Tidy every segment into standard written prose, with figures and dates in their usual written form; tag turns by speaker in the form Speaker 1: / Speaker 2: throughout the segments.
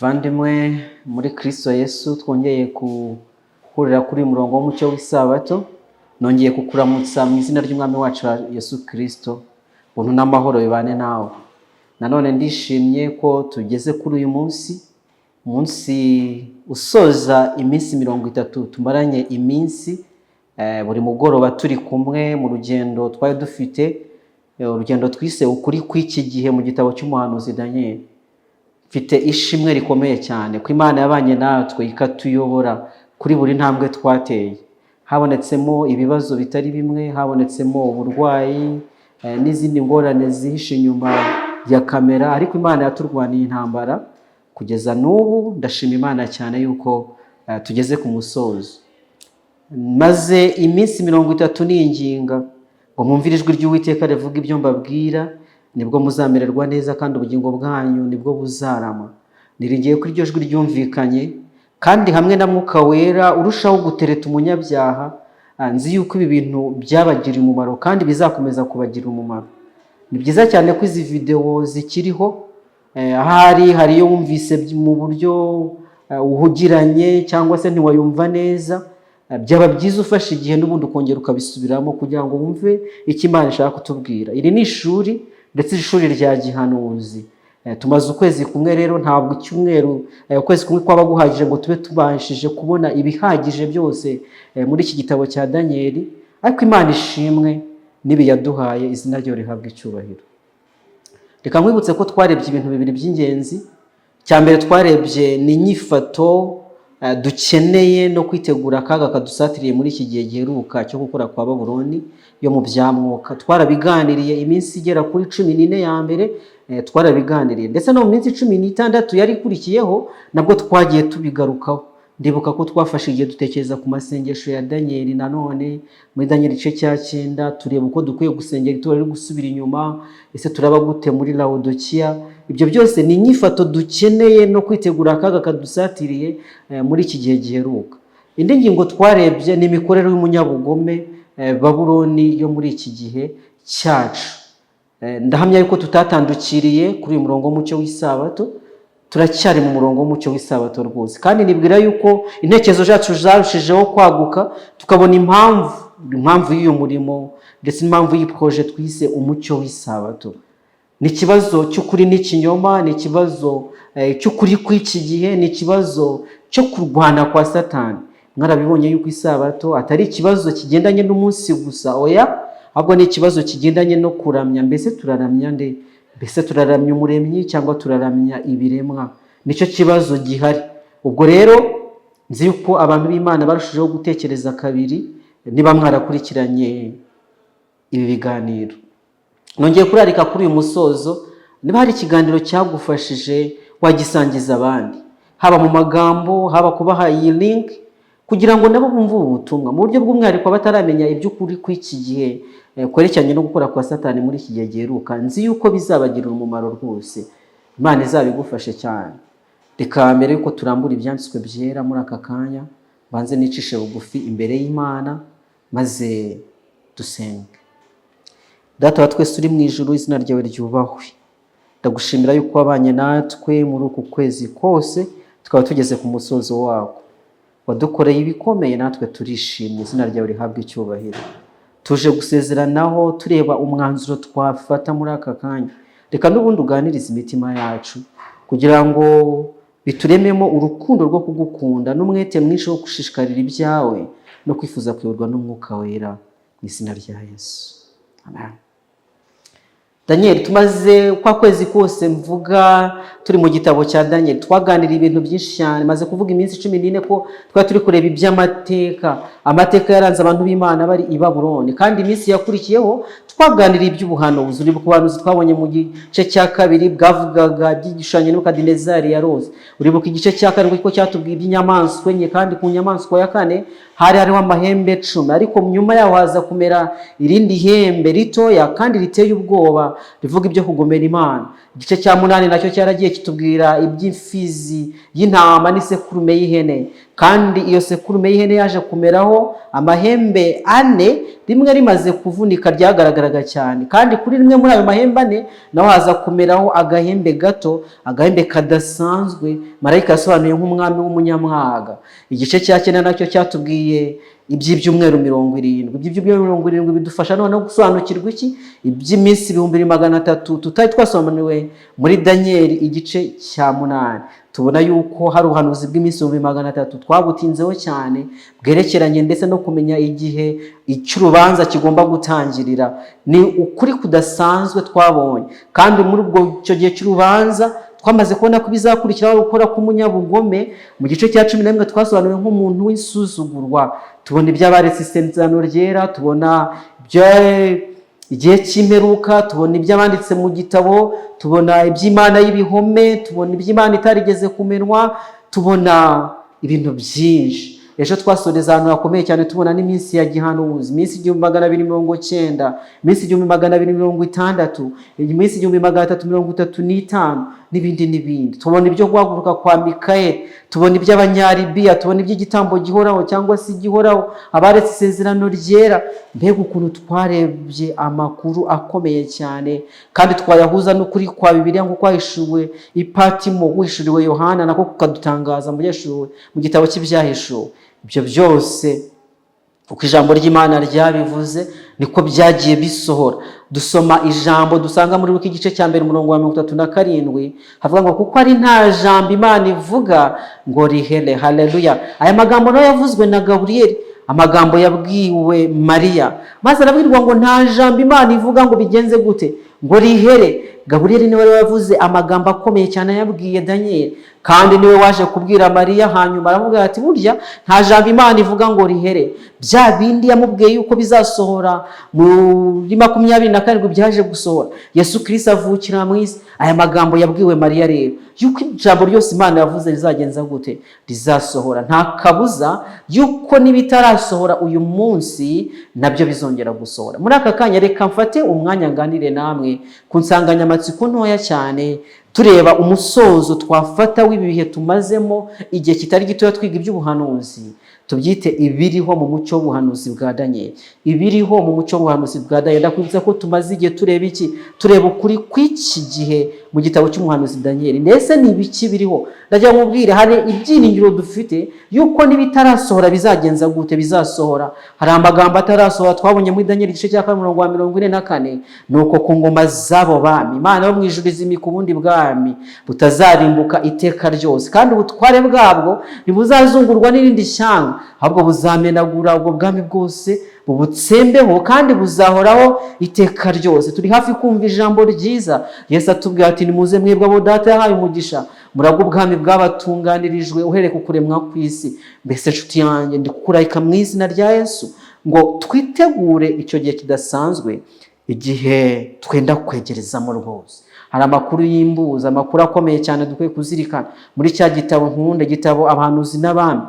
Speaker 1: Bavandimwe muri Kristo Yesu, twongeye guhurira kuri uyu murongo w'umucyo w'Isabato. Nongeye kukuramutsa mu izina ry'Umwami wacu Yesu Kristo. Ubuntu n'amahoro bibane nawe. Nanone ndishimye ko tugeze kuri uyu munsi, umunsi usoza iminsi 30 tumaranye iminsi buri mugoroba turi kumwe mu rugendo twari dufite, urugendo twise "Ukuri kw'iki gihe" mu gitabo cy'umuhanuzi Daniel. Mfite ishimwe rikomeye cyane ko Imana yabanye natwe, ikatuyobora kuri buri ntambwe twateye. Habonetsemo ibibazo bitari bimwe, habonetsemo uburwayi n'izindi ngorane zihishe inyuma ya kamera, ariko Imana yaturwaniye intambara kugeza n'ubu. Ndashima Imana cyane yuko tugeze ku musozo. Maze iminsi 30 ninginga ngo mwumvire ijwi ry'Uwiteka rivuga ibyo mbabwira, nibwo muzamererwa neza kandi ubugingo bwanyu nibwo buzarama. Niringiye ko iryo jwi ryumvikanye, kandi hamwe na Mwuka Wera urushaho gutereta umunyabyaha, nzi yuko ibi bintu byabagiriye umumaro kandi bizakomeza kubagirira umumaro. Ni byiza cyane ko izi videwo zikiriho. Ahari hari iyo wumvise mu buryo uhugiranye cyangwa se ntiwayumva neza, byaba byiza ufashe igihe n'ubundi ukongera ukabisubiramo kugira ngo wumve icyo Imana ishaka kutubwira. Iri ni ishuri, ndetse ishuri rya gihanuzi. Tumaze ukwezi kumwe rero, ntabwo icyumweru, ukwezi kumwe kwaba guhagije ngo tube tubashije kubona ibihagije byose muri iki gitabo cya Daniyeli, ariko Imana ishimwe n'ibi yaduhaye, izina ryo rihabwa icyubahiro. Reka nkwibutse ko twarebye ibintu bibiri by'ingenzi. Icya mbere twarebye ni inyifato dukeneye no kwitegura akaga kadusatiriye muri iki gihe giheruka cyo gukora kwa Babuloni yo mu bya mwuka. Twarabiganiriye iminsi igera kuri 14 ya mbere, twarabiganiriye, ndetse no mu minsi 16 yari ikurikiyeho nabwo twagiye tubigarukaho. Ndibuka ko twafashe igihe dutekereza ku masengesho ya Daniyeli, nanone muri Daniyeli igice cya 9, tureba uko dukwiye gusengera itorero riri gusubira inyuma. Ese turaba gute muri Lawodikiya? Ibyo byose ni inyifato dukeneye no kwitegura akaga kadusatiriye muri iki gihe giheruka. Indi ngingo twarebye ni imikorere y'umunyabugome, Babuloni yo muri iki gihe cyacu. Ndahamya yuko tutatandukiriye kuri uyu murongo w'umucyo w'Isabato. Turacyari mu murongo w'umucyo w'Isabato rwose, kandi nibwira yuko intekerezo zacu zarushijeho kwaguka, tukabona impamvu y'uyu murimo ndetse n'impamvu y'iyi projet twise "Umucyo w'Isabato". Ni ikibazo cy'ukuri n'ikinyoma, ni ikibazo cy'ukuri kw'iki gihe, ni ikibazo cyo kurwana kwa Satani. Mwarabibonye yuko Isabato atari ikibazo kigendanye n'umunsi gusa, oya, ahubwo ni ikibazo kigendanye no kuramya. Mbese turaramya nde? Mbese turaramya Umuremyi cyangwa turaramya ibiremwa? Nicyo kibazo gihari. Ubwo rero nzi yuko abantu b'Imana barushijeho gutekereza kabiri niba mwarakurikiranye ibi biganiro. Nongeye kurarika kuri uyu musozo, niba hari ikiganiro cyagufashije, wagisangiza abandi, haba mu magambo, haba kubaha iyi link kugira ngo nabo bumve ubu butumwa mu buryo bw'umwihariko, bataramenya iby'ukuri kw'iki gihe kwerekeranye no gukora kwa Satani muri iki gihe giheruka. Nzi yuko bizabagirira umumaro rwose, Imana izabigufashe cyane. Reka mbere yuko turambura ibyanditswe byera muri aka kanya, banze nicishe bugufi imbere y'Imana maze dusenge. Data wa twese uri mu ijuru, izina ryawe ryubahwe. Ndagushimira yuko wabanye natwe muri uku kwezi kose, tukaba tugeze ku musozo wako. Wadukoreye ibikomeye, natwe turishimye, izina ryawe rihabwa icyubahiro. Tuje gusezeranaho, tureba umwanzuro twafata muri aka kanya. Reka n'ubundi uganirize imitima yacu kugira ngo biturememo urukundo rwo kugukunda n'umwete mwinshi wo gushishikarira ibyawe no kwifuza kuyoborwa n'Umwuka Wera, mu izina rya Yesu, amen. Daniel, tumaze kwa kwezi kose mvuga turi mu gitabo cya Daniel, twaganiriye ibintu byinshi cyane. Maze kuvuga iminsi 14 ko twari turi kureba iby'amateka, amateka yaranze abantu b'Imana bari i Babuloni, kandi iminsi yakurikiyeho twaganiriye iby'ubuhanuzi. Uribuka ubuhanuzi twabonye mu gice cya kabiri bwavugaga iby'igishushanyo Nebukadinezari yarose? Uribuka igice cya karindwi ko cyatubwiye iby'inyamaswa enye, kandi ku nyamaswa ya kane hari hariho amahembe 10, ariko nyuma yaho haza kumera irindi hembe ritoya kandi riteye ubwoba? Rivuga ibyo kugomera Imana. Igice cya munani nacyo cyaragiye kitubwira iby'imfizi y'intama n'isekurume y'ihene. Kandi iyo sekurume y'ihene yaje kumeraho amahembe ane, rimwe rimaze kuvunika ryagaragaraga cyane. Kandi kuri rimwe muri ayo mahembe ane naho haza kumeraho agahembe gato, agahembe kadasanzwe, marayika yasobanuye nk'umwami w'umunyamwaga. Igice cya cyenda nacyo cyatubwiye iby'ibyumweru 70. Iby'ibyumweru 70 bidufasha noneho gusobanukirwa iki? Iby'iminsi 2300 tutari twasobanuriwe muri Daniyeli igice cya munani. Tubona yuko hari ubuhanuzi bw'iminsi 300,000 twabutinzeho cyane, bwerekeranye ndetse no kumenya igihe icy'urubanza kigomba gutangirira. Ni ukuri kudasanzwe twabonye. Kandi muri ubwo icyo gihe cy'urubanza twamaze kubona ko bizakurikiraho gukora k'umunyabugome. Mu gice cya 11 twasobanuriwe nk'umuntu w'insuzugurwa, tubona iby'abaretse isezerano ryera, tubona igihe cy'imperuka, tubona iby'abanditse mu gitabo, tubona iby'Imana y'ibihome, tubona iby'Imana itarigeze kumenwa, tubona ibintu byinshi. Ejo twasoreza ahantu hakomeye cyane, tubona n'iminsi ya gihanuzi, iminsi 1290, iminsi 1260, iminsi 1335, n'ibindi n'ibindi. Tubona ibyo guhaguruka kwa Mikayeli, tubona iby'Abanyaribiya, tubona iby'igitambo gihoraho cyangwa se igihoraho, abaretse isezerano ryera. Mbega ukuntu twarebye amakuru akomeye cyane, kandi twayahuza n'ukuri kwa Bibiliya ngo kwahishuwe i Patimo, guhishuriwe Yohana, nako kukadutangaza mu gitabo cy'Ibyahishuwe. Ibyo byose uko ijambo ry'Imana ryabivuze niko byagiye bisohora. Dusoma ijambo dusanga muri Luka igice cya mbere, umurongo wa 37, havuga ngo: "Kuko ari nta jambo Imana ivuga ngo rihere." Haleluya! Aya magambo nayo yavuzwe na Gaburiyeli, amagambo yabwiwe Mariya, maze arabwirwa ngo nta jambo Imana ivuga ngo bigenze gute? Ngo rihere. Gaburiyeli niwe wari wavuze amagambo akomeye cyane yabwiye Daniyeli, kandi niwe waje kubwira Mariya. Hanyuma aramubwira ati: "Burya nta jambo Imana ivuga ngo rihere." Bya bindi yamubwiye yuko bizasohora muri 27 byaje gusohora, Yesu Kirisito avukira mu isi. Aya magambo yabwiwe Mariya rero, yuko ijambo ryose Imana yavuze rizagenza gute? Rizasohora. Nta kabuza yuko n'ibitarasohora uyu munsi nabyo bizongera gusohora. Muri aka kanya reka mfate umwanya nganire namwe ku nsanganyamatsiko ntoya cyane, tureba umusozo twafata w'ibi bihe tumazemo igihe kitari gitoya twiga iby'ubuhanuzi. Tubyite ibiriho mu mucyo w'ubuhanuzi bwa Daniel. Ibiriho mu mucyo w'ubuhanuzi bwa Daniel. Ndakwibutsa ko tumaze igihe tureba iki? Tureba ukuri kw'iki gihe mu gitabo cy'umuhanuzi Daniel. Mbese ni ibiki biriho? Ndagira ngo mubwire, hari ibyiringiro dufite yuko n'ibitarasohora bizagenza gute? Bizasohora. Hari amagambo atarasohora twabonye muri Daniel igice cya kane, umurongo wa 44: "Nuko ku ngoma z'abo bami Imana yo mu ijuru izimika ubundi bwami butazarimbuka iteka ryose, kandi ubutware bwabwo ntibuzazungurwa n'irindi shyanga, ahubwo buzamenagura ubwo bwami bwose bubutsembeho, kandi buzahoraho iteka ryose." Turi hafi kumva ijambo ryiza Yesu atubwira ati: "Nimuze mwebwe abo Data yahaye umugisha, muragwe ubwami bwabatunganirijwe uhereye ku kuremwa kw'isi." Mbese nshuti yanjye, ndi kukurayika mu izina rya Yesu ngo twitegure icyo gihe kidasanzwe, igihe twenda kwegerezamo rwose. Hari amakuru y'imbuzi, amakuru akomeye cyane dukwiye kuzirikana muri cya gitabo nkunda, igitabo Abahanuzi n'Abami.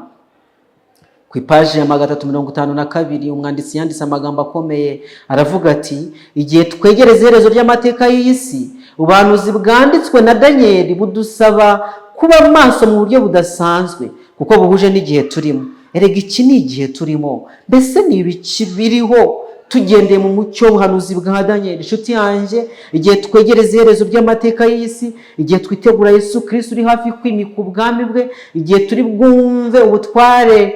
Speaker 1: Ku ipaji ya 352 umwanditsi yanditse amagambo akomeye, aravuga ati: "Igihe twegereza iherezo ry'amateka y'iyi si, ubuhanuzi bwanditswe na Daniyeli budusaba kuba maso mu buryo budasanzwe, kuko buhuje n'igihe turimo." Erega iki ni igihe turimo. Mbese ni ibiki biriho tugendeye mu mucyo w'ubuhanuzi bwa Daniyeli? Inshuti yanjye, igihe twegereza iherezo ry'amateka y'isi, igihe twitegura Yesu Kirisito uri hafi kwimika ubwami bwe, igihe turi bwumve ubutware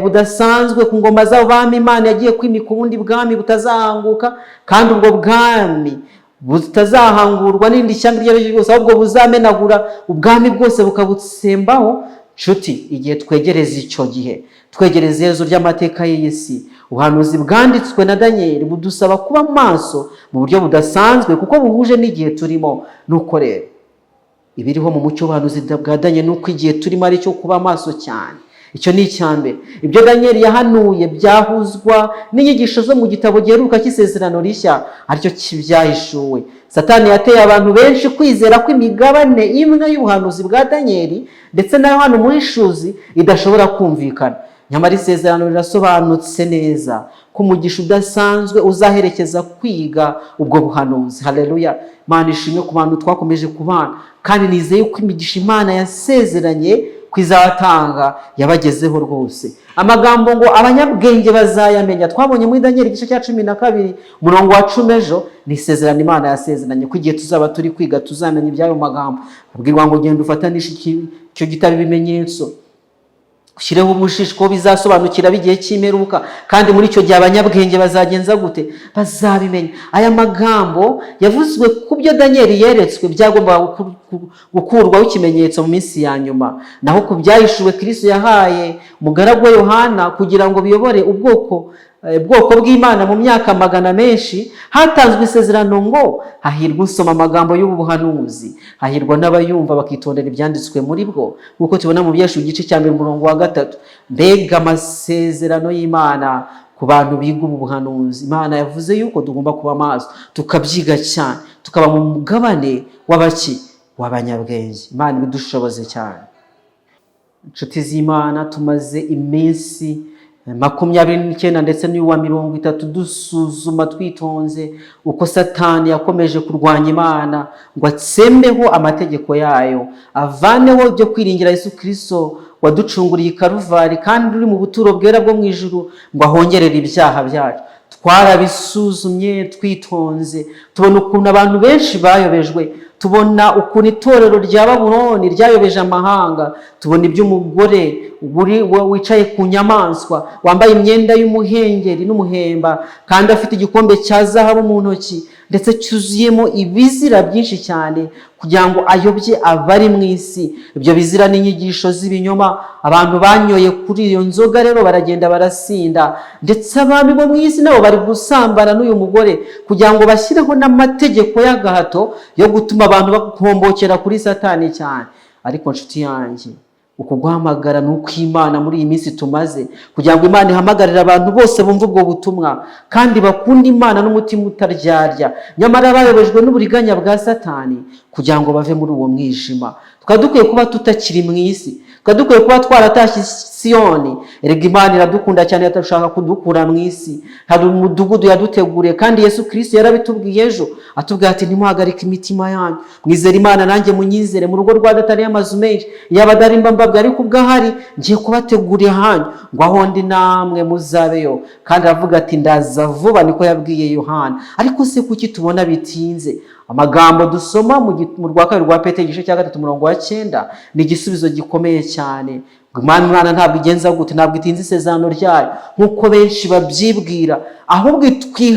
Speaker 1: budasanzwe ku ngoma z'abami, Imana yagiye kwimika ubundi bwami butazahanguka, kandi ubwo bwami butazahangurwa n'irindi shyanga iryo ari ryo ryose, ahubwo buzamenagura ubwami bwose bukabutsembaho. Nshuti, igihe twegereza icyo gihe, twegereza iherezo ry'amateka y'iyi si, ubuhanuzi bwanditswe na Daniyeli budusaba kuba maso mu buryo budasanzwe, kuko buhuje n'igihe turimo. Nuko rero ibiriho mu mucyo w'ubuhanuzi bwa Daniyeli ni uko igihe turimo ari icyo kuba maso cyane. Icyo ni icya mbere. Ibyo Daniyeli yahanuye byahuzwa n'inyigisho zo mu gitabo giheruka cy'Isezerano Rishya, aricyo cy'Ibyahishuwe. Satani yateye abantu benshi kwizera ko imigabane imwe y'ubuhanuzi bwa Daniyeli ndetse na Yohana Umuhishuzi idashobora kumvikana. Nyamara isezerano rirasobanutse neza ko umugisha udasanzwe uzaherekeza kwiga ubwo buhanuzi. Haleluya! Imana ishimwe ku bantu twakomeje kubana, kandi nizeye ko imigisha Imana yasezeranye ko izatanga yabagezeho rwose. Amagambo ngo abanyabwenge bazayamenya twabonye muri Daniel igice cya 12 umurongo wa 10 ejo, ni isezerano Imana yasezeranye ko igihe tuzaba turi kwiga tuzamenya iby'ayo magambo. Abwirwa ngo genda ufatanishe icyo gitabo ibimenyetso, ushyireho ubujiji bizasobanukira b'igihe cy'imperuka, kandi muri icyo gihe abanyabwenge bazagenza gute? Bazabimenya. Aya magambo yavuzwe ku byo Daniel yeretswe byagombaga gukurwaho ikimenyetso mu minsi ya nyuma, naho ku byahishuwe Kristo yahaye umugaragu we Yohana kugira ngo biyobore ubwoko bw'Imana mu myaka magana menshi, hatanzwe isezerano ngo hahirwa usoma amagambo y'ubu buhanuzi, hahirwa n'abayumva bakitondera ibyanditswe muri bwo, nk'uko tubona mu Byahishuwe igice cya 1 umurongo wa 3. Mbega amasezerano y'Imana ku bantu biga ubu buhanuzi! Imana yavuze yuko tugomba kuba maso, tukabyiga cyane, tukaba mu mugabane w'abaki? W'abanyabwenge. Imana ibidushoboze cyane. Inshuti z'Imana, tumaze iminsi 29 ndetse n'uwa 30 dusuzuma twitonze uko Satani yakomeje kurwanya Imana ngo atsembeho amategeko yayo, avaneho ibyo kwiringira Yesu Kristo waducunguriye i Karuvari kandi uri mu buturo bwera bwo mu ijuru, ngo ahongerere ibyaha byacu. Twarabisuzumye twitonze, tubona ukuntu abantu benshi bayobejwe, tubona ukuntu itorero rya Babuloni ryayobeje amahanga, tubona iby'umugore wicaye ku nyamaswa, wambaye imyenda y'umuhengeri n'umuhemba, kandi afite igikombe cya zahabu mu ntoki ndetse cyuzuyemo ibizira byinshi cyane, kugira ngo ayobye abari mu isi. Ibyo bizira n'inyigisho z'ibinyoma. Abantu banyoye kuri iyo nzoga rero baragenda barasinda, ndetse abami bo mu isi nabo bari gusambana n'uyu mugore, kugira ngo bashyireho n'amategeko y'agahato yo gutuma abantu bahombokera kuri Satani cyane. Ariko nshuti yanjye, uku guhamagara ni ukw'Imana muri iyi minsi tumaze, kugira ngo Imana ihamagarire abantu bose bumve ubwo butumwa kandi bakunda Imana n'umutima utaryarya, nyamara bayobejwe n'uburiganya bwa Satani, kugira ngo bave muri uwo mwijima. Tukaba dukwiye kuba tutakiri mu isi, tukaba dukwiye kuba twaratashye Siyoni. Erega Imana iradukunda cyane, irashaka kudukura mu isi. Hari umudugudu yaduteguriye, kandi Yesu Kristo yarabitubwiye ejo, atubwira ati ntimuhagarike imitima yanyu, mwizere Imana nanjye munyizere. Mu rugo rwa Data hariyo amazu menshi, yaba adahari mba mbabwira, ariko ubwo ahari ngiye kubategurira ahanyu, ngo aho ndi namwe muzabeyo. Kandi aravuga ati ndaza vuba, niko yabwiye Yohana. Ariko se kuki tubona bitinze? Amagambo dusoma mu rwa kabiri rwa Petero igice cya 3 umurongo wa 9 ni igisubizo gikomeye cyane. Ngo Imana Imana ntabwo igenza gute? Ntabwo itinze isezerano ryayo nk'uko benshi babyibwira, ahubwo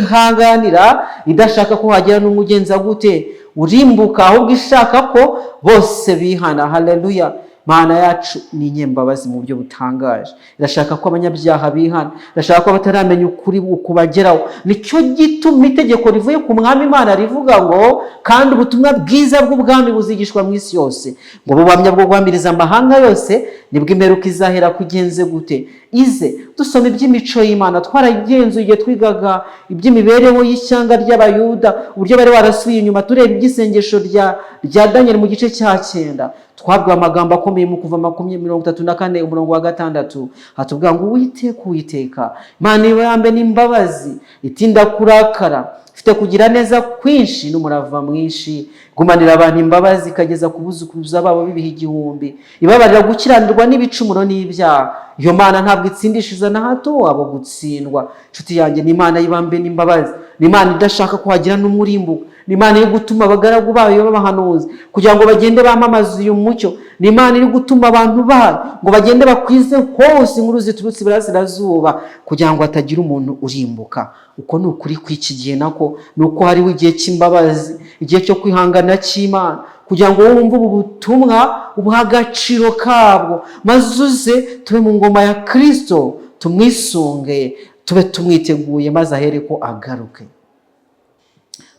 Speaker 1: itwihanganira idashaka ko hagira n'umwe ugenza gute? Urimbuka, ahubwo ishaka ko bose bihana. Haleluya! Mana yacu ni inyembabazi mu buryo butangaje. Irashaka ko abanyabyaha bihana, irashaka ko abataramenya ukuri ukubageraho. Nicyo gituma itegeko rivuye ku Mwami Imana rivuga ngo kandi ubutumwa bwiza bw'ubwami buzigishwa mu isi yose, ngo ubuhamya bwo guhamiriza amahanga yose, nibwo imperuka izahera kugenze gute? Ize. Dusoma iby'imico y'Imana, twaragenzuye igihe twigaga iby'imibereho y'ishyanga ry'Abayuda, uburyo bari barasubiye inyuma, tureba iby'isengesho rya Daniel mu gice cya 9. Twabwiwe amagambo akomeye mu Kuva 34 umurongo wa 6, hatubwira ngo Uwiteka, Uwiteka Imana ibambe n'imbabazi, itinda kurakara, ifite kugira neza kwinshi n'umurava mwinshi, gumanira abantu imbabazi ikageza ku buzukuruza babo b'ibihe 1000, ibabarira gukiranirwa n'ibicumuro n'ibyaha. Iyo Mana ntabwo itsindishiza na hato abo gutsindwa. Inshuti yanjye, ni Imana y'ibambe n'imbabazi, ni Imana idashaka ko hagira n'umurimbuka, ni Imana iri gutuma abagaragu bayo b'abahanuzi kugira ngo bagende bamamaze uyu mucyo, ni Imana iri gutuma abantu bayo ngo bagende bakwize hose inkuru ziturutse iburasirazuba, kugira ngo hatagira umuntu urimbuka. Uko ni ukuri kw'iki gihe, nako ni uko hariho igihe cy'imbabazi, igihe cyo kwihangana cy'Imana, kugira ngo wumve ubu butumwa ubuhe agaciro kabwo, maze uze tube mu ngoma ya Kristo, tumwisunge, tube tumwiteguye, maze ahere ko agaruke.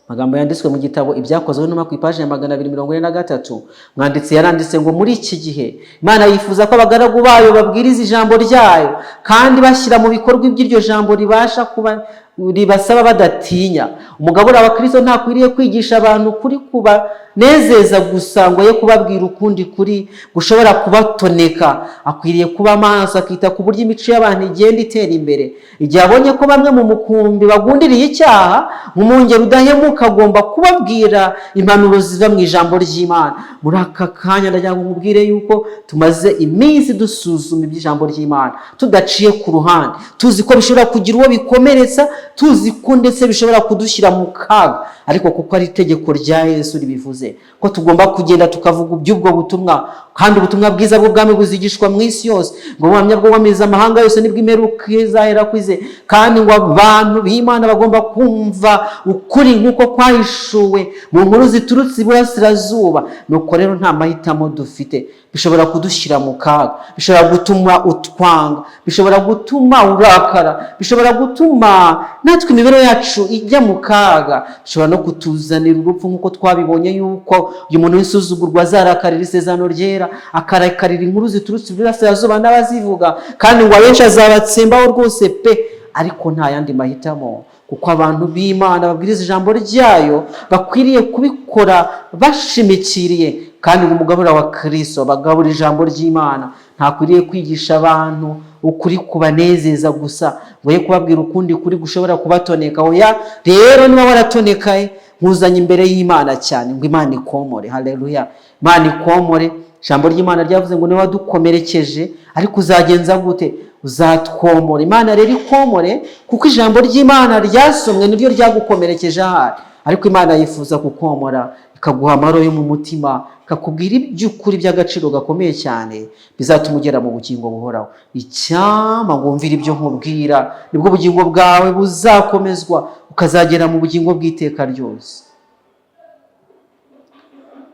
Speaker 1: Amagambo yanditswe mu gitabo Ibyakozwe n'Intumwa ku ipaji ya 243, mwanditsi yaranditse ngo muri iki gihe Imana yifuza ko abagaragu bayo babwiriza ijambo ryayo kandi bashyira mu bikorwa iby'iryo jambo ribasha kuba ribasaba badatinya. Umugabura wa Kristo ntakwiriye kwigisha abantu kuri kubanezeza gusa, ngo ye kubabwira ukundi kuri gushobora kubatoneka. Akwiriye kuba maso, akita ku buryo imico y'abantu igenda itera imbere. Igihe abonye ko bamwe mu mukumbi bagundiriye icyaha, nk'umwungeri udahemuka agomba kubabwira impanuro ziva mu ijambo ry'Imana. Muri aka kanya ndagira ngo nkubwire yuko tumaze iminsi dusuzuma iby'ijambo ry'Imana tudaciye ku ruhande, tuzi ko bishobora kugira uwo bikomeretsa, tuzi ko ndetse bishobora kudushyira mu kaga, ariko kuko ari itegeko rya Yesu ribivuze ko tugomba kugenda tukavuga iby'ubwo butumwa, kandi ubutumwa bwiza bw'ubwami buzigishwa mu isi yose, ngo ubuhamya bwo guhamiriza amahanga yose, nibwo imperuka izahera kwize, kandi ngo abantu b'Imana bagomba kumva ukuri nk'uko kwahishuwe mu nkuru ziturutse iburasirazuba. Nuko rero nta mahitamo dufite. Bishobora kudushyira mu kaga, bishobora gutuma utwanga, bishobora gutuma urakara, bishobora gutuma natwe imibereho yacu ijya mu kaga, bishobora no kutuzanira urupfu, nk'uko twabibonye yuko uyu muntu w'insuzugurwa azarakarira isezerano ryera, akarakarira inkuru ziturutse iburasirazuba n'abazivuga, kandi ngo abenshi azabatsembaho rwose pe. Ariko nta yandi mahitamo, kuko abantu b'Imana babwiriza ijambo ryayo bakwiriye kubikora bashimikiriye. Kandi ngo umugabura wa Kristo bagabura ijambo ry'Imana ntakwiriye kwigisha abantu ukuri kubanezeza gusa, ngo ye kubabwira ukundi kuri gushobora kubatoneka. Oya. Rero niba waratonekaye, nkuzanye imbere y'Imana cyane ngo Imana ikomore. Haleluya, Imana ikomore. Ijambo ry'Imana ryavuze ngo niba wadukomerekeje, ariko uzagenza gute? Uzatwomora. Imana rero ikomore, kuko ijambo ry'Imana ryasomwe niryo ryagukomerekeje ahari, ariko Imana yifuza kukomora, ikaguha amahoro yo mu mutima, ikakubwira iby'ukuri by'agaciro gakomeye cyane bizatuma ugera mu bugingo buhoraho. Icyampa ngo wumvire ibyo nkubwira, nibwo ubugingo bwawe buzakomezwa, ukazagera mu bugingo bw'iteka ryose.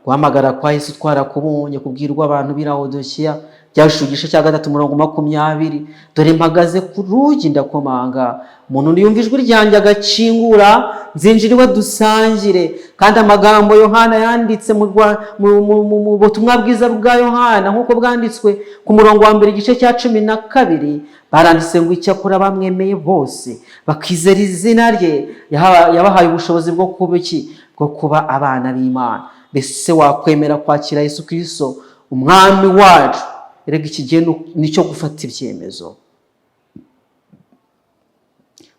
Speaker 1: Guhamagara kwa Yesu twarakubonye kubwirwa abantu b'i Laodikiya. Byahishuwe igice cya 3, umurongo 20: "Dore mpagaze ku rugi ndakomanga, umuntu niyumva ijwi ryanjye agakingura, nzinjira iwe dusangire." Kandi amagambo Yohana yanditse mu butumwa bwiza bwa Yohana nk'uko bwanditswe, ku murongo wa 1, igice cya 12, baranditse ngo: "Icyakora bamwemeye bose bakizera izina rye, yabahaye ubushobozi bwo kuba iki? Bwo kuba abana b'Imana." Mbese wakwemera kwakira Yesu Kirisito umwami wacu? Erega iki gihe ni icyo gufata ibyemezo.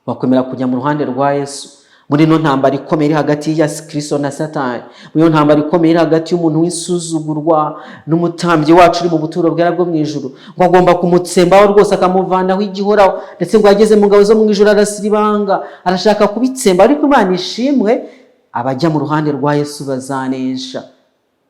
Speaker 1: Wakwemera kujya mu ruhande rwa Yesu muri ino ntambara ikomeye iri hagati ya Kirisito na Satani, muri iyo ntambara ikomeye iri hagati y'umuntu w'insuzugurwa n'umutambyi wacu uri mu buturo bwera bwo mu ijuru, ngo agomba kumutsembaho rwose, akamuvanaho igihoraho, ndetse ngo yageze mu ngabo zo mu ijuru arasiribanga, arashaka kubitsemba. Ariko Imana ishimwe, abajya mu ruhande rwa Yesu bazanesha.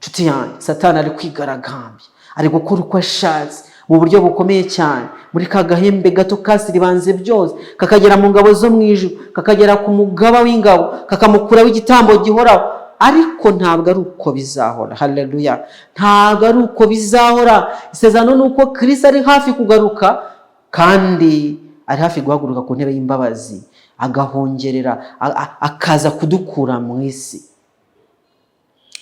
Speaker 1: Nshuti yanjye, Satani ari kwigaragambya, ari gukora uko ashatse mu buryo bukomeye cyane, muri ka gahembe gato kasiribanze byose, kakagera mu ngabo zo mu ijuru, kakagera ku mugaba w'ingabo, kakamukuraho igitambo gihoraho. Ariko ntabwo ari uko bizahora. Haleluya, ntabwo ari uko bizahora. Isezerano ni uko Kristo ari hafi kugaruka, kandi ari hafi guhaguruka ku ntebe y'imbabazi, agahongerera, akaza kudukura mu isi.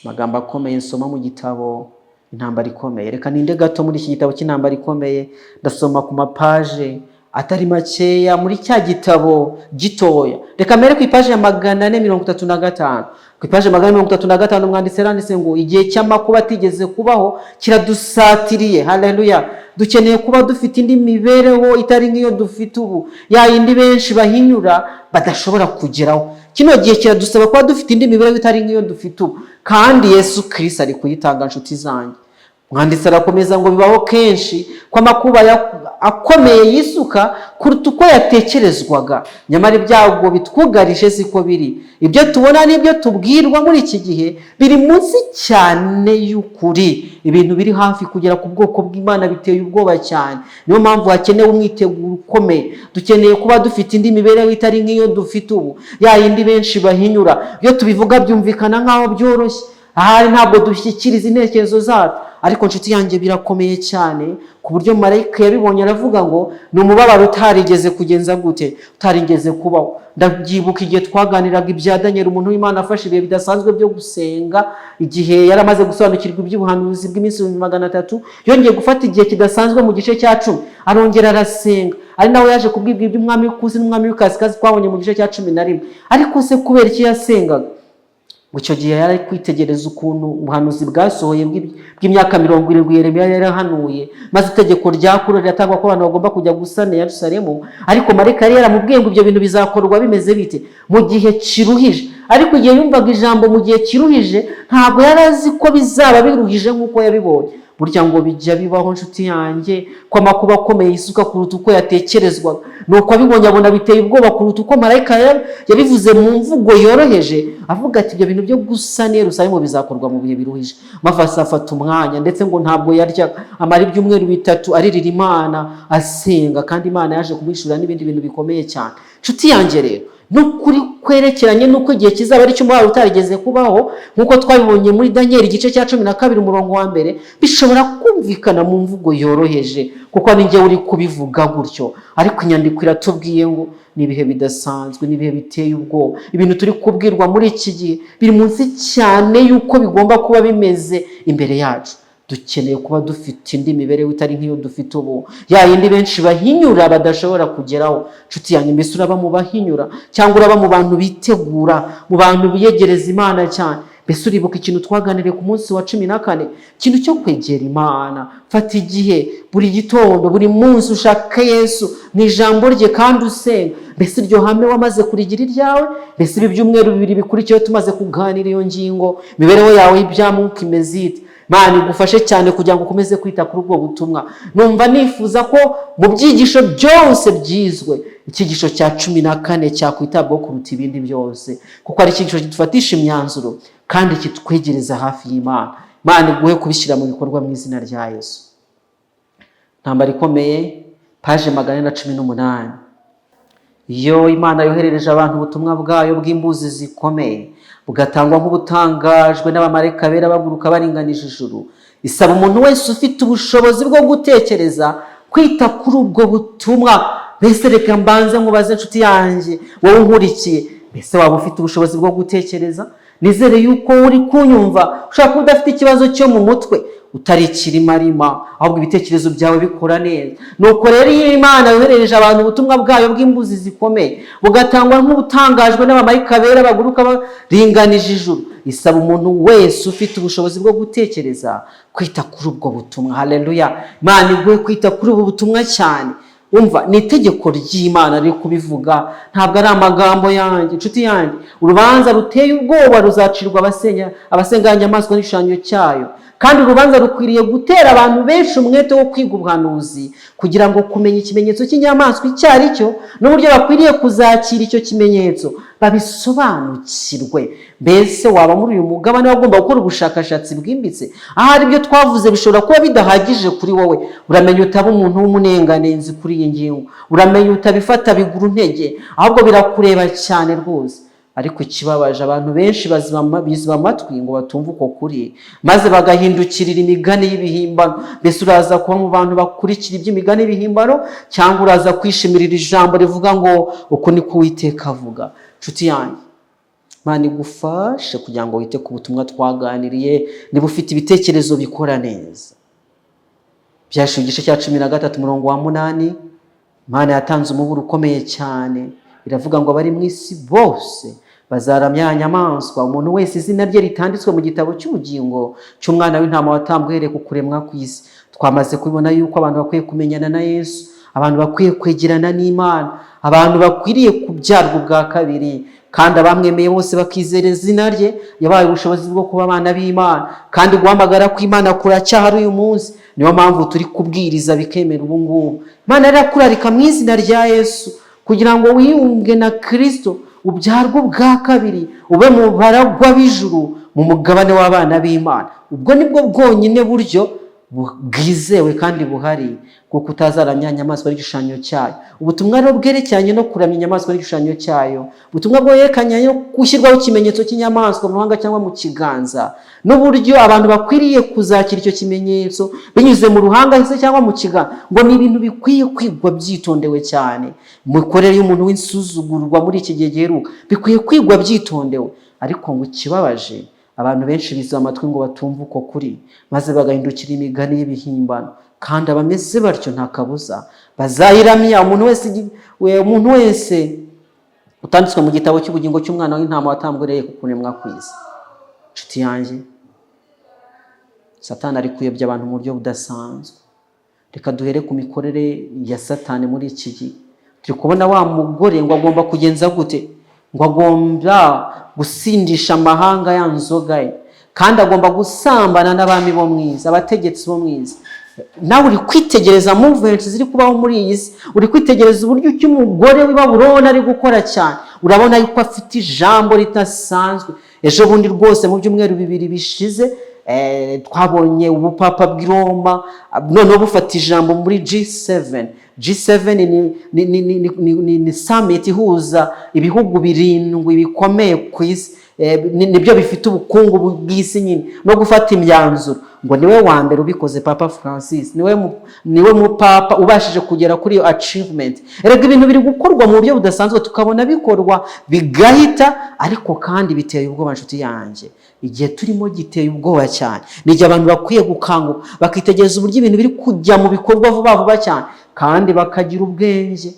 Speaker 1: Amagambo akomeye nsoma mu gitabo Intambara Ikomeye. Reka ninde gato muri iki gitabo cy'Intambara Ikomeye, ndasoma ku mapaje atari makeya muri cya gitabo gitoya. Reka mbere ku ipaje ya 435. Ku ipaje 435, umwanditsi yaranditse ngo: "Igihe cy'amakuba atigeze kubaho kiradusatiriye." Haleluya. Dukeneye kuba dufite indi mibereho itari nk'iyo dufite ubu, ya yindi benshi bahinyura badashobora kugeraho. Kino gihe kiradusaba kuba dufite indi mibereho itari nk'iyo dufite ubu, kandi Yesu Kirisito ari kuyitanga. Nshuti zanjye, umwanditsi arakomeza ngo: "Bibaho kenshi ko amakuba akomeye yisuka kuruta uko yatekerezwaga. Nyamara ibyago bitwugarije siko biri. Ibyo tubona n'ibyo tubwirwa muri iki gihe biri munsi cyane y'ukuri. Ibintu biri hafi kugera ku bwoko bw'Imana biteye ubwoba cyane. Niyo mpamvu hakenewe umwiteguro ukomeye. Dukeneye kuba dufite indi mibereho itari nk'iyo dufite ubu, ya yindi benshi bahinyura. Iyo tubivuga byumvikana nk'aho byoroshye. Ahari ntabwo dushyikiriza intekerezo zacu." Ariko nshuti yanjye, birakomeye cyane ku buryo marayika yabibonye aravuga ngo ni umubabaro utarigeze kugenza gute, utarigeze kubaho. Ndabyibuka igihe twaganiraga ibya Daniel, umuntu w'Imana afashe ibihe bidasanzwe byo gusenga. Igihe yari amaze gusobanukirwa iby'ubuhanuzi bw'iminsi 300,000, yongeye gufata igihe kidasanzwe mu gice cya 10, arongera arasenga, ari nawe yaje kubwibwa iby'umwami w'ikusi n'umwami w'ikasikazi twabonye mu gice cya 11. Ariko se kubera iki yasengaga? Ngo icyo gihe yari ari kwitegereza ukuntu ubuhanuzi bwasohoye bw'imyaka 70 Yeremiya yarahanuye, maze itegeko rya Kuro riratangwa ko abantu bagomba kujya gusana Yerusalemu. Ariko marayika yari yaramubwiye ngo ibyo bintu bizakorwa bimeze bite? Mu gihe kiruhije. Ariko igihe yumvaga ijambo "mu gihe kiruhije", ntabwo yari azi ko bizaba biruhije nk'uko yabibonye. Burya ngo bijya bibaho, nshuti yanjye, ko amakuba akomeye yisuka kuruta uko yatekerezwaga. Nuko abibonye abona biteye ubwoba kuruta uko marayika yabivuze mu mvugo yoroheje, avuga ati ibyo bintu byo gusana Yerusalemu bizakorwa mu bihe biruhije. Maze afata umwanya, ndetse ngo ntabwo yaryaga, amara ibyumweru 3 aririra Imana, asenga, kandi Imana yaje kumwishyurira n'ibindi bintu bikomeye cyane. Nshuti yanjye rero, n'ukuri kwerekeranye n'uko igihe kizaba ari cy'umubabaro utarigeze kubaho, nk'uko twabibonye muri Daniel igice cya 12 umurongo wa 1, bishobora kumvikana mu mvugo yoroheje kuko ni njye uri kubivuga gutyo. Ariko inyandiko iratubwiye ngo ni ibihe bidasanzwe, ni ibihe biteye ubwoba. Ibintu turi kubwirwa muri iki gihe biri munsi cyane y'uko bigomba kuba bimeze imbere yacu. Dukeneye kuba dufite indi mibereho itari nk'iyo dufite ubu, ya yindi benshi bahinyura badashobora kugeraho. Nshuti yanjye, mbese uraba mu bahinyura cyangwa uraba mu bantu bitegura, mu bantu biyegereza Imana cyane? Mbese uribuka ikintu twaganiriye ku munsi wa 14, ikintu cyo kwegera Imana? Fata igihe buri gitondo, buri munsi, ushake Yesu mu ijambo rye kandi usenga. Mbese iryo hame wamaze kurigira iryawe? Mbese ibi byumweru 2 bikurikiyeho tumaze kuganira iyo ngingo, imibereho yawe y'ibya mwuka imeze ite? Imana igufashe cyane kugira ngo ukomeze kwita kuri ubwo butumwa. Numva nifuza ko mu byigisho byose byizwe, icyigisho cya 14 cyakwitabwaho kuruta ibindi byose, kuko ari icyigisho kidufatisha imyanzuro kandi kitwegereza hafi y'Imana. Imana iguhe kubishyira mu bikorwa mu izina rya Yesu. Intambara ikomeye, paje 418. Iyo Imana yoherereje abantu ubutumwa bwayo bw'imbuzi zikomeye, bugatangwa nk'ubutangajwe n'abamarayika bera baguruka baringanije ijuru, isaba umuntu wese ufite ubushobozi bwo gutekereza kwita kuri ubwo butumwa. Mbese reka mbanze nkubaze, inshuti yanjye, wowe unkurikiye, mbese waba ufite ubushobozi bwo gutekereza? Nizere yuko uri kunyumva ushobora kuba udafite ikibazo cyo mu mutwe, utari ikirimarima, ahubwo ibitekerezo byawe bikora neza. Nuko rero iyo Imana yoherereje abantu ubutumwa bwayo bw'imbuzi zikomeye, bugatangwa nk'ubutangajwe n'abamarayika bera baguruka baringanije ijuru, isaba umuntu wese ufite ubushobozi bwo gutekereza kwita kuri ubwo butumwa. Haleluya! Imana iguhe kwita kuri ubu butumwa cyane. Umva, ni itegeko ry'Imana riri kubivuga, ntabwo ari amagambo yanjye. Inshuti yanjye, urubanza ruteye ubwoba ruzacirwa abasenga inyamaswa n'igishushanyo cyayo, kandi urubanza rukwiriye gutera abantu benshi umwete wo kwiga ubuhanuzi, kugira ngo kumenya ikimenyetso cy'inyamaswa icyo ari cyo n'uburyo bakwiriye kuzakira icyo kimenyetso babisobanukirwe. Mbese waba muri uyu mugabane wagomba gukora ubushakashatsi bwimbitse? Ahari ibyo twavuze bishobora kuba bidahagije kuri wowe. Uramenya utaba umuntu w'umunenganenzi kuri iyi ngingo, uramenya utabifata bigura intege, ahubwo birakureba cyane rwose. Ariko ikibabaje, abantu benshi biziba amatwi ngo batumve uko kuri, maze bagahindukirira imigani y'ibihimbano. Mbese uraza kuba mu bantu bakurikira iby'imigani y'ibihimbano, cyangwa uraza kwishimirira ijambo rivuga ngo uku ni ko Uwiteka avuga? Nshuti yanjye, Imana igufashe kugira ngo wite ku butumwa twaganiriye niba ufite ibitekerezo bikora neza. Ibyahishuwe igice cya 13 umurongo wa 8, Imana yatanze umuburo ukomeye cyane, iravuga ngo abari mu isi bose bazaramya ya nyamaswa, umuntu wese izina rye ritanditswe mu gitabo cy'ubugingo cy'Umwana w'Intama watambwe uhereye ku kuremwa kw'isi. Twamaze kubibona yuko abantu bakwiye kumenyana na Yesu, abantu bakwiye kwegerana n'Imana, abantu bakwiriye kubyarwa ubwa kabiri, kandi abamwemeye bose bakizera izina rye yabaye ubushobozi bwo kuba abana b'Imana. Kandi guhamagara kw'Imana kuracyahari uyu munsi, niyo mpamvu turi kubwiriza bikemera ubu ngubu. Imana irakurarika mu izina rya Yesu kugira ngo wiyunge na Kirisito, ubyarwe ubwa kabiri, ube mu baragwa b'ijuru, mu mugabane w'abana b'Imana. Ubwo nibwo bwonyine buryo bwizewe kandi buhari. Kuko utazaramya inyamaswa n'igishushanyo cyayo. Ubutumwa rero bwerekeranye no kuramya inyamaswa n'igishushanyo cyayo, ubutumwa bwerekeranye no gushyirwaho ikimenyetso cy'inyamaswa mu ruhanga cyangwa mu kiganza, n'uburyo abantu bakwiriye kuzakira icyo kimenyetso binyuze mu ruhanga se cyangwa mu kiganza, ngo ni ibintu bikwiye kwigwa byitondewe cyane. Imikorere y'umuntu w'insuzugurwa muri iki gihe giheruka bikwiye kwigwa byitondewe. Ariko ngo ikibabaje, abantu benshi biza amatwi ngo batumve uko kuri, maze bagahindukira imigani y'ibihimbano. Kandi abameze batyo nta kabuza bazayiramya. Umuntu wese utanditswe mu gitabo cy'ubugingo cy'Umwana w'Intama watambwe ku kuremwa kw'isi. Inshuti yanjye, Satani ari kuyobya abantu mu buryo budasanzwe. Reka duhere ku mikorere ya Satani muri iki gihe. Turi kubona wa mugore ngo agomba kugenza gute? Ngo agomba gusindisha amahanga ya nzoga ye, kandi agomba gusambana n'abami bo mu isi, abategetsi bo mu isi. Nawe uri kwitegereza movement ziri kubaho muri iyi si, uri kwitegereza uburyo ki umugore w'i Babuloni ari gukora cyane. Urabona yuko afite ijambo ridasanzwe. Ejo bundi rwose, mu byumweru 2 bishize, twabonye ubupapa bw'i Roma noneho bufata ijambo muri G7. G7 ni summit ihuza ibihugu birindwi bikomeye ku isi. Nibyo bifite ubukungu bw'isi nyine, no gufata imyanzuro. Ngo niwe wa mbere ubikoze, Papa Francis niwe mupapa ubashije kugera kuri iyo achievement. Erega ibintu biri gukorwa mu buryo budasanzwe, tukabona bikorwa bigahita, ariko kandi biteye ubwoba. Nshuti yanjye, igihe turimo giteye ubwoba cyane. Ni igihe abantu bakwiye gukanguka, bakitegereza uburyo ibintu biri kujya mu bikorwa vuba vuba cyane, kandi bakagira ubwenge.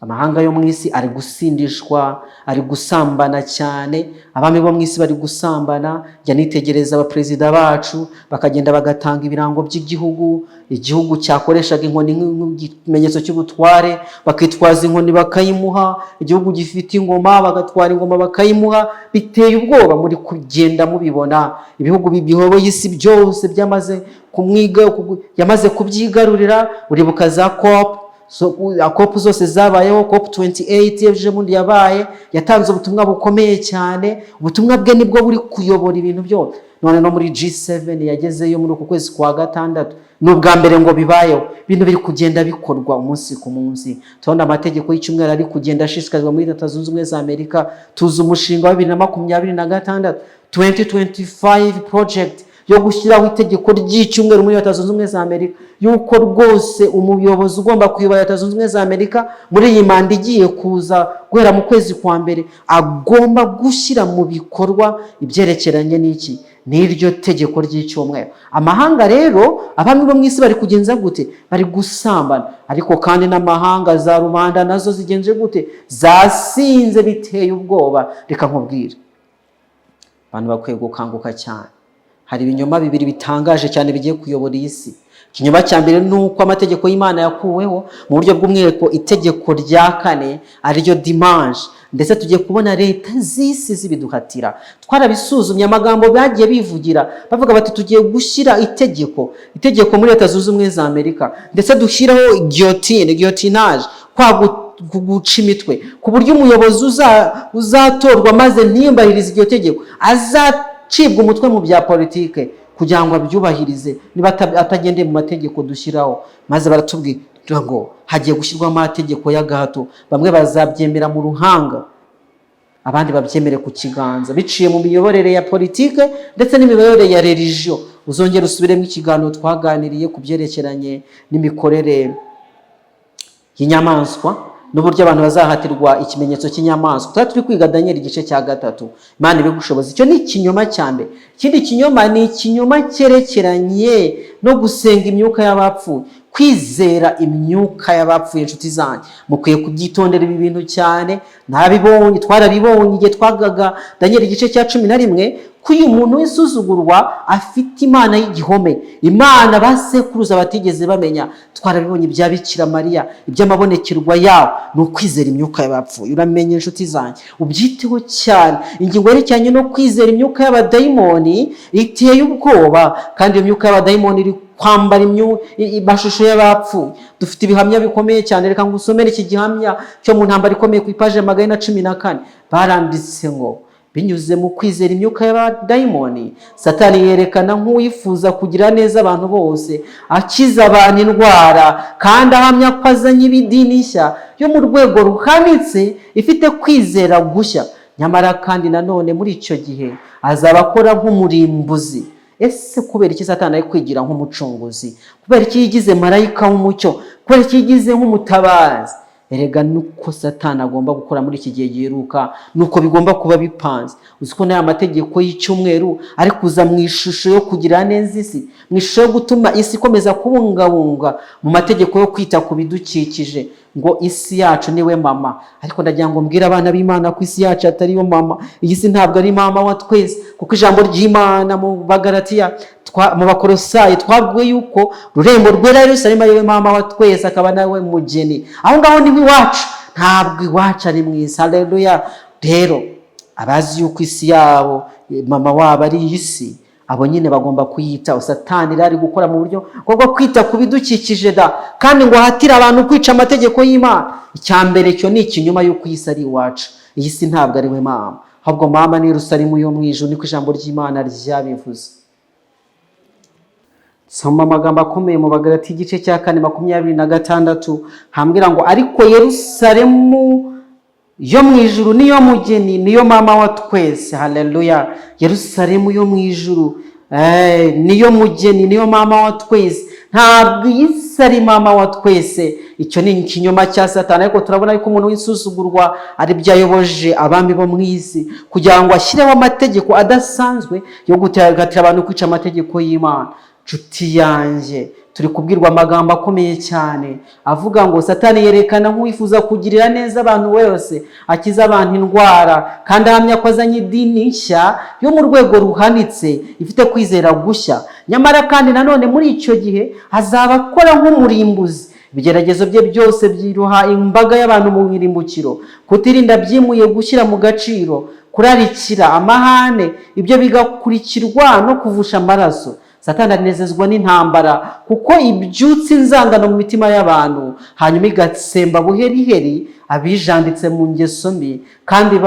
Speaker 1: Amahanga yo mu isi ari gusindishwa, ari gusambana cyane. Abami bo mu isi bari gusambana. Jya nitegereza abaperezida bacu, bakagenda bagatanga ibirango by'igihugu. Igihugu cyakoreshaga inkoni nk'ikimenyetso cy'ubutware, bakitwaza inkoni bakayimuha. Igihugu gifite ingoma, bagatwara ingoma bakayimuha. Biteye ubwoba, muri kugenda mubibona. Ibihugu biyoboye isi byose byamaze kumwiga, yamaze kubyigarurira. Uribuka za COP, so, COP zose zabayeho, COP 28 ejo bundi yabaye, yatanze ubutumwa bukomeye cyane. Ubutumwa bwe nibwo buri kuyobora ibintu byose. None no muri G7 yagezeyo muri uku kwezi kwa gatandatu, ni ubwa mbere ngo bibayeho. Ibintu biri kugenda bikorwa umunsi ku munsi. Tubona amategeko y'icyumweru ari kugenda ashishikarizwa muri Leta Zunze Ubumwe za Amerika. Tuzi umushinga wa 2026, 2025 project, yo gushyiraho itegeko ry'icyumweru muri Leta Zunze Ubumwe za Amerika, yuko rwose umuyobozi ugomba kuyobora Leta Zunze Ubumwe za Amerika muri iyi manda igiye kuza guhera mu kwezi kwa mbere agomba gushyira mu bikorwa ibyerekeranye n'iki, n'iryo tegeko ry'icyumweru. Amahanga rero, abami bo mu isi bari kugenza gute? Bari gusambana. Ariko kandi n'amahanga, za rubanda nazo zigenje gute? Zasinze, biteye ubwoba. Reka nkubwire, abantu bakwiye gukanguka cyane. Hari ibinyoma bibiri bitangaje cyane bigiye kuyobora iyi si. Ikinyoma cya mbere ni uko amategeko y'Imana yakuweho, mu buryo bw'umwihariko itegeko rya kane, ariryo dimanche. Ndetse tugiye kubona leta z'isi zibiduhatira. Twarabisuzumye, amagambo bagiye bivugira, bavuga bati: "Tugiye gushyira itegeko muri Leta Zunze Ubumwe za Amerika, ndetse dushyiraho guillotine, guillotinage, kwa guca imitwe, ku buryo umuyobozi uzatorwa maze ntiyubahirize iryo tegeko azacibwa umutwe mu bya politike kugira ngo abyubahirize, niba atagendeye mu mategeko dushyiraho." Maze baratubwira ngo hagiye gushyirwaho amategeko y'agahato. Bamwe bazabyemera mu ruhanga, abandi babyemere ku kiganza, biciye mu miyoborere ya politike ndetse n'imiyoborere ya religion. Uzongera usubiremo ikiganiro twaganiriye ku byerekeranye n'imikorere y'inyamaswa n'uburyo abantu bazahatirwa ikimenyetso cy'inyamaswa. Tuba turi kwiga Daniel igice cya 3. Imana ibigushoboza. Icyo ni ikinyoma cya mbere. Ikindi kinyoma ni ikinyoma cyerekeranye no gusenga imyuka y'abapfuye, kwizera imyuka y'abapfuye. Inshuti zanjye, mukwiye kubyitondera ibi bintu cyane. Nabibonye, twarabibonye igihe twagaga Daniel igice cya 11, ko uyu muntu w'isuzugurwa afite imana y'igihome, imana ba sekuruza batigeze bamenya. Twarabibonye ibya Bikira Mariya, iby'amabonekerwa yawo. Ni ukwizera imyuka y'abapfuye. Uramenye, inshuti zanjye, ubyiteho cyane. Ingingo yerekeranye no kwizera imyuka y'abadayimoni iteye ubwoba, kandi iyo myuka y'abadayimoni iri kwambara amashusho y'abapfuye. Dufite ibihamya bikomeye cyane. Reka ngusomere iki gihamya cyo mu Ntambara Ikomeye ku ipaji 414. Baranditse ngo Binyuze mu kwizera imyuka y'abadayimoni, Satani yerekana nk'uwifuza kugira neza abantu bose, akiza abantu indwara, kandi ahamya ko azanye idini nshya yo mu rwego ruhanitse, ifite kwizera gushya. Nyamara kandi nanone muri icyo gihe azaba akora nk'umurimbuzi. Ese kubera iki Satani ari kwigira nk'umucunguzi? Kubera iki yigize marayika w'umucyo? Kubera iki yigize nk'umutabazi? Erega nuko Satani agomba gukora muri iki gihe giheruka, nuko bigomba kuba bipanze. Uzi ko n'aya mategeko y'icyumweru ari kuza mu ishusho yo kugira neza isi, mu ishusho yo gutuma isi ikomeza kubungabunga, mu mategeko yo kwita ku bidukikije, ngo isi yacu niwe mama. Ariko ndagira ngo mbwire abana b'Imana ko isi yacu atari yo mama. Iyi si ntabwo ari mama wa twese, kuko ijambo ry'Imana mu Bagaratiya, mu Bakorosayi, twabwiwe yuko rurembo rwera Yerusalemu ari we mama wa twese, akaba nawe mugeni. Aho ngaho niho iwacu, ntabwo iwacu ari mu isi. Haleluya! Rero abazi yuko isi yabo, mama wabo ari iyi si, abo nyine bagomba kuyitaho. Satani rero ari gukora mu buryo bwo kwita ku bidukikije da, kandi ngo ahatire abantu kwica amategeko y'Imana. Icya mbere cyo ni ikinyoma y'uko iyi si ari iwacu. Iyi si ntabwo ari we mama, ahubwo mama ni Yerusalemu yo mu ijuru, niko ijambo ry'Imana ryabivuze. Soma amagambo akomeye mu Bagalati, igice cya 4, 26, hambwira ngo: "Ariko Yerusalemu yo mu ijuru niyo mugeni, niyo mama wa twese." Haleluya! Yerusalemu yo mu ijuru niyo mugeni, niyo mama wa twese. Ntabwo iyi si ari mama wa twese, icyo ni ikinyoma cya Satani. Ariko turabona yuko umuntu w'insuzugurwa ari byo ayoboje abami bo mu isi, kugira ngo ashyireho amategeko adasanzwe yo guhatira abantu kwica amategeko y'Imana. Nshuti yanjye, turi kubwirwa amagambo akomeye cyane avuga ngo Satani yerekana nk'uwifuza kugirira neza abantu bose, akiza abantu indwara, kandi ahamya ko azanye idini nshya yo mu rwego ruhanitse, ifite kwizera gushya. Nyamara kandi nanone muri icyo gihe azaba akora nk'umurimbuzi. Ibigeragezo bye byose byiroha imbaga y'abantu mu irimbukiro. Kutirinda byimuye gushyira mu gaciro, kurarikira, amahane, ibyo bigakurikirwa no kuvusha amaraso. Satani anezezwa n'intambara, kuko ibyutsa inzangano mu mitima y'abantu, hanyuma igatsemba buheriheri abijanditse mu ngeso mbi kandi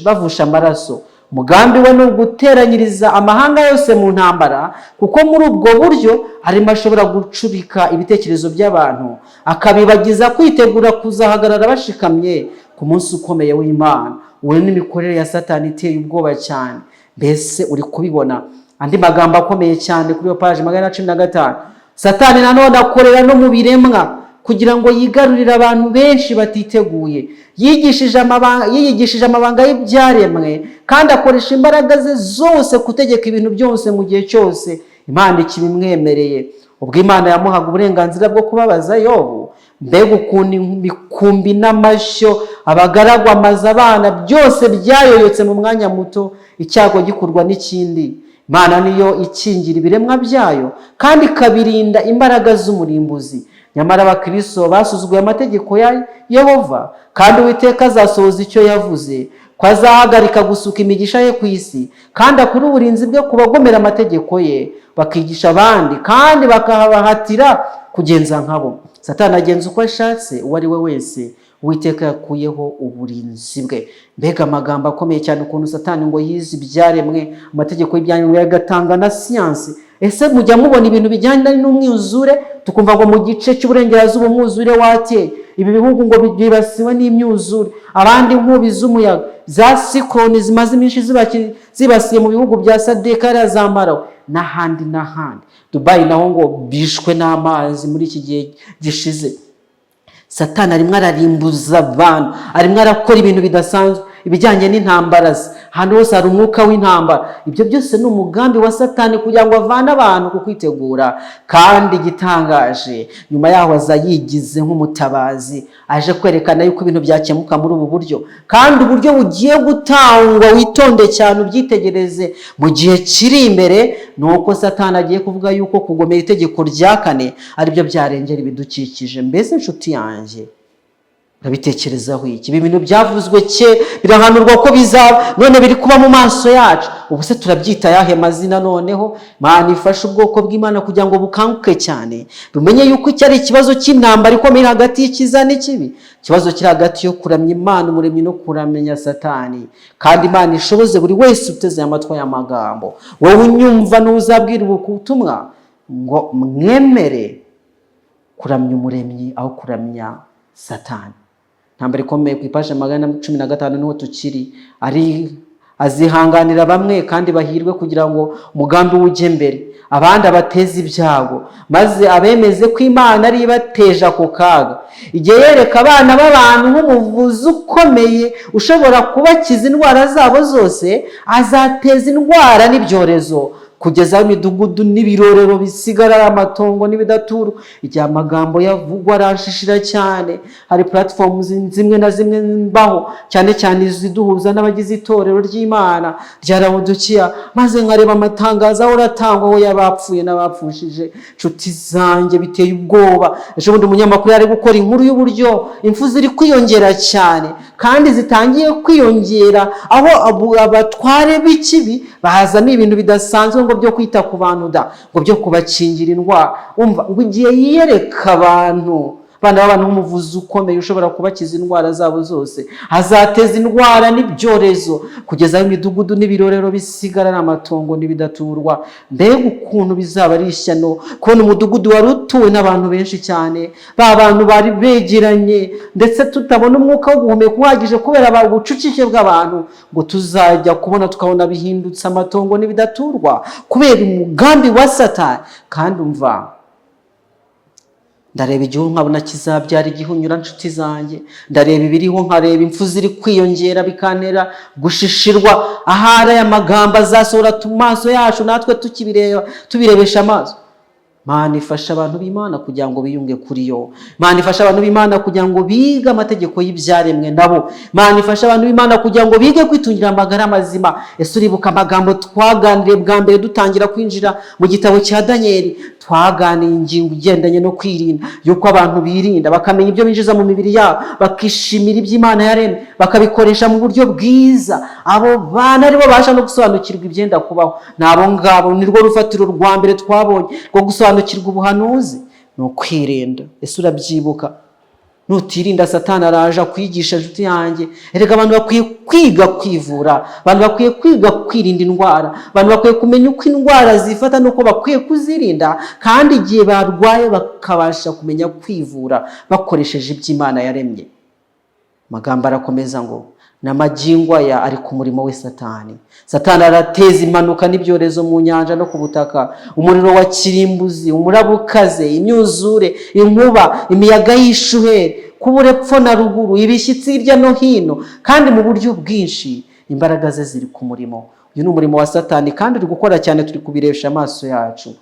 Speaker 1: bavusha amaraso. Umugambi we ni uguteranyiriza amahanga yose mu ntambara, kuko muri ubwo buryo arimo ashobora gucurika ibitekerezo by'abantu, akabibagiza kwitegura kuzahagarara bashikamye ku munsi ukomeye w'Imana. Uwo n'imikorere ya Satani iteye ubwoba cyane. Mbese uri kubibona? Andi magambo akomeye cyane kuri iyo paji 415: Satani nanone akorera no mu biremwa kugira ngo yigarurire abantu benshi batiteguye. Yiyigishije amabanga y'ibyaremwe, kandi akoresha imbaraga ze zose gutegeka ibintu byose mu gihe cyose Imana ikibimwemereye. Ubwo Imana yamuhaga uburenganzira bwo kubabaza Yobu, mbega ukuntu imikumbi n'amashyo, abagaragu, amazu, abana, byose byayoyotse mu mwanya muto, icyago gikurwa n'ikindi! Imana niyo ikingira ibiremwa byayo kandi ikabirinda imbaraga z'umurimbuzi. Nyamara abakristo basuzuguye amategeko ya Yehova, kandi Uwiteka azasohoza icyo yavuze, ko azahagarika gusuka imigisha ye ku isi, kandi akure uburinzi bwe ku bagomera amategeko ye, bakigisha abandi kandi bakabahatira kugenza nkabo. Satani agenza uko ashatse uwo ari we wese Uwiteka yakuyeho uburinzi bwe. Mbega amagambo akomeye cyane, ukuntu Satani ngo yize ibyaremwe, amategeko y'ibyaremwe, agatanga na siyansi. Ese mujya mubona ibintu bijyanye n'umwuzure, tukumva ngo mu gice cy'uburengerazuba umwuzure wateye, ibi bihugu ngo byibasiwe n'imyuzure, abandi inkubi z'umuyaga, za cyclone zimaze iminsi zibasiye mu bihugu bya SADC, za Malawi n'ahandi n'ahandi, Dubayi naho ngo bishwe n'amazi muri iki gihe gishize? Satani arimo ararimbuza abantu, arimo arakora ibintu bidasanzwe. Ibijyanye n'intambara ze, ahantu hose hari umwuka w'intambara. Ibyo byose ni umugambi wa Satani kugira ngo avane abantu ku kwitegura. Kandi igitangaje, nyuma yaho aza yigize nk'umutabazi, aje kwerekana yuko ibintu byakemuka muri ubu buryo. Kandi uburyo bugiye gutangwa, witonde cyane ubyitegereze mu gihe kiri imbere, ni uko Satani agiye kuvuga yuko kugomera itegeko rya kane aribyo byarengera ibidukikije. Mbese inshuti yanjye. Urabitekerezaho iki? Ibi bintu byavuzwe ke, birahanurwa ko bizaba, none biri kuba mu maso yacu. Ubu se turabyita ayahe mazina? Noneho Mana ifashe ubwoko bw'Imana kugira ngo bukanguke cyane, bumenye yuko iki ari ikibazo cy'intambara ikomeye hagati y'icyiza n'ikibi, ikibazo kiri hagati yo kuramya Imana Umuremyi no kuramya Satani. Kandi Imana ishoboze buri wese uteze amatwi aya magambo, wowe unyumva n'uzabwira ubu butumwa, ngo mwemere kuramya Umuremyi aho kuramya Satani. Intambara ikomeye, ku ipaji 415 niho tukiri. Ari azihanganira bamwe kandi bahirwe kugira ngo umugambi we ujye mbere, abandi abateze ibyago, maze abemeze ko Imana ari ibateje ako kaga. Igihe yereka abana b'abantu nk'umuvuzi ukomeye ushobora kubakiza indwara zabo zose, azateza indwara n'ibyorezo kugeza aho imidugudu n'ibirorero bisigara ari amatongo n'ibidaturwa. Igihe amagambo yavugwa arashishira cyane. Hari platform zimwe na zimwe mbaho, cyane cyane iziduhuza n'abagize itorero ry'Imana rya Rawudukiya, maze nkareba amatangazo ahora atangwaho y'abapfuye n'abapfushije. Inshuti zanjye, biteye ubwoba. Ejo bundi umunyamakuru yari gukora inkuru y'uburyo impfu ziri kwiyongera cyane, kandi zitangiye kwiyongera aho abatware b'ikibi bazana ibintu bidasanzwe ngo byo kwita ku bantu da, ngo byo kubakingira indwara. Umva ngo igihe yiyereka abantu, abana b'abantu, nk'umuvuzi ukomeye ushobora kubakiza indwara zabo zose, azateza indwara n'ibyorezo kugeza aho imidugudu n'ibirorero bisigara ari amatongo n'ibidaturwa. Mbega ukuntu bizaba ari ishyano kubona umudugudu wari utuwe n'abantu benshi cyane, ba bantu bari begeranye, ndetse tutabona umwuka wo guhumeka uhagije kubera ubucucike bw'abantu, ngo tuzajya kubona tukabona bihindutse amatongo n'ibidaturwa kubera umugambi wa Satani. Kandi umva, ndareba igihugu nkabona kizabyara igihunyura. Nshuti zanjye, ndareba ibiriho, nkareba impfu ziri kwiyongera, bikantera gushishirwa. Ahari aya magambo azasohora mu maso yacu natwe tukibireba, tubirebesha amaso. Mana ifasha abantu b'Imana kugira ngo biyunge kuri yo. Mana ifasha abantu b'Imana kugira ngo bige amategeko y'ibyaremwe nabo. Mana ifasha abantu b'Imana kugira ngo bige kwitungira amagara mazima. Ese uribuka amagambo twaganiriye bwa mbere dutangira kwinjira mu gitabo cya Daniyeli? Twaganiye ingingo igendanye no kwirinda, yuko abantu birinda, bakamenya ibyo binjiza mu mibiri yabo, bakishimira ibyo Imana yaremye, bakabikoresha mu buryo bwiza. Abo bana aribo babasha no gusobanukirwa ibyenda kubaho. Ni abo ngabo, ni rwo rufatiro rwa mbere twabonye rwo gusobanukirwa ubuhanuzi, ni ukwirinda. Ese urabyibuka? Nutirinda, Satani araje akwigisha. Inshuti yanjye, erega abantu bakwiye kwiga kwivura, abantu bakwiye kwiga kwirinda indwara, abantu bakwiye kumenya uko indwara zifata n'uko bakwiye kuzirinda, kandi igihe barwaye bakabasha kumenya kwivura bakoresheje ibyo Imana yaremye. Amagambo arakomeza ngo n'amagingo aya ari ku murimo we Satani. Satani arateza impanuka n'ibyorezo mu nyanja no ku butaka, umuriro wa kirimbuzi, umuraba ukaze, imyuzure, inkuba, imiyaga y'ishuheri, kubura epfo na ruguru, ibishyitsi hirya no hino, kandi mu buryo bwinshi imbaraga ze ziri ku murimo. Uyu ni umurimo wa Satani kandi uri gukora cyane, turi kubirebesha amaso yacu.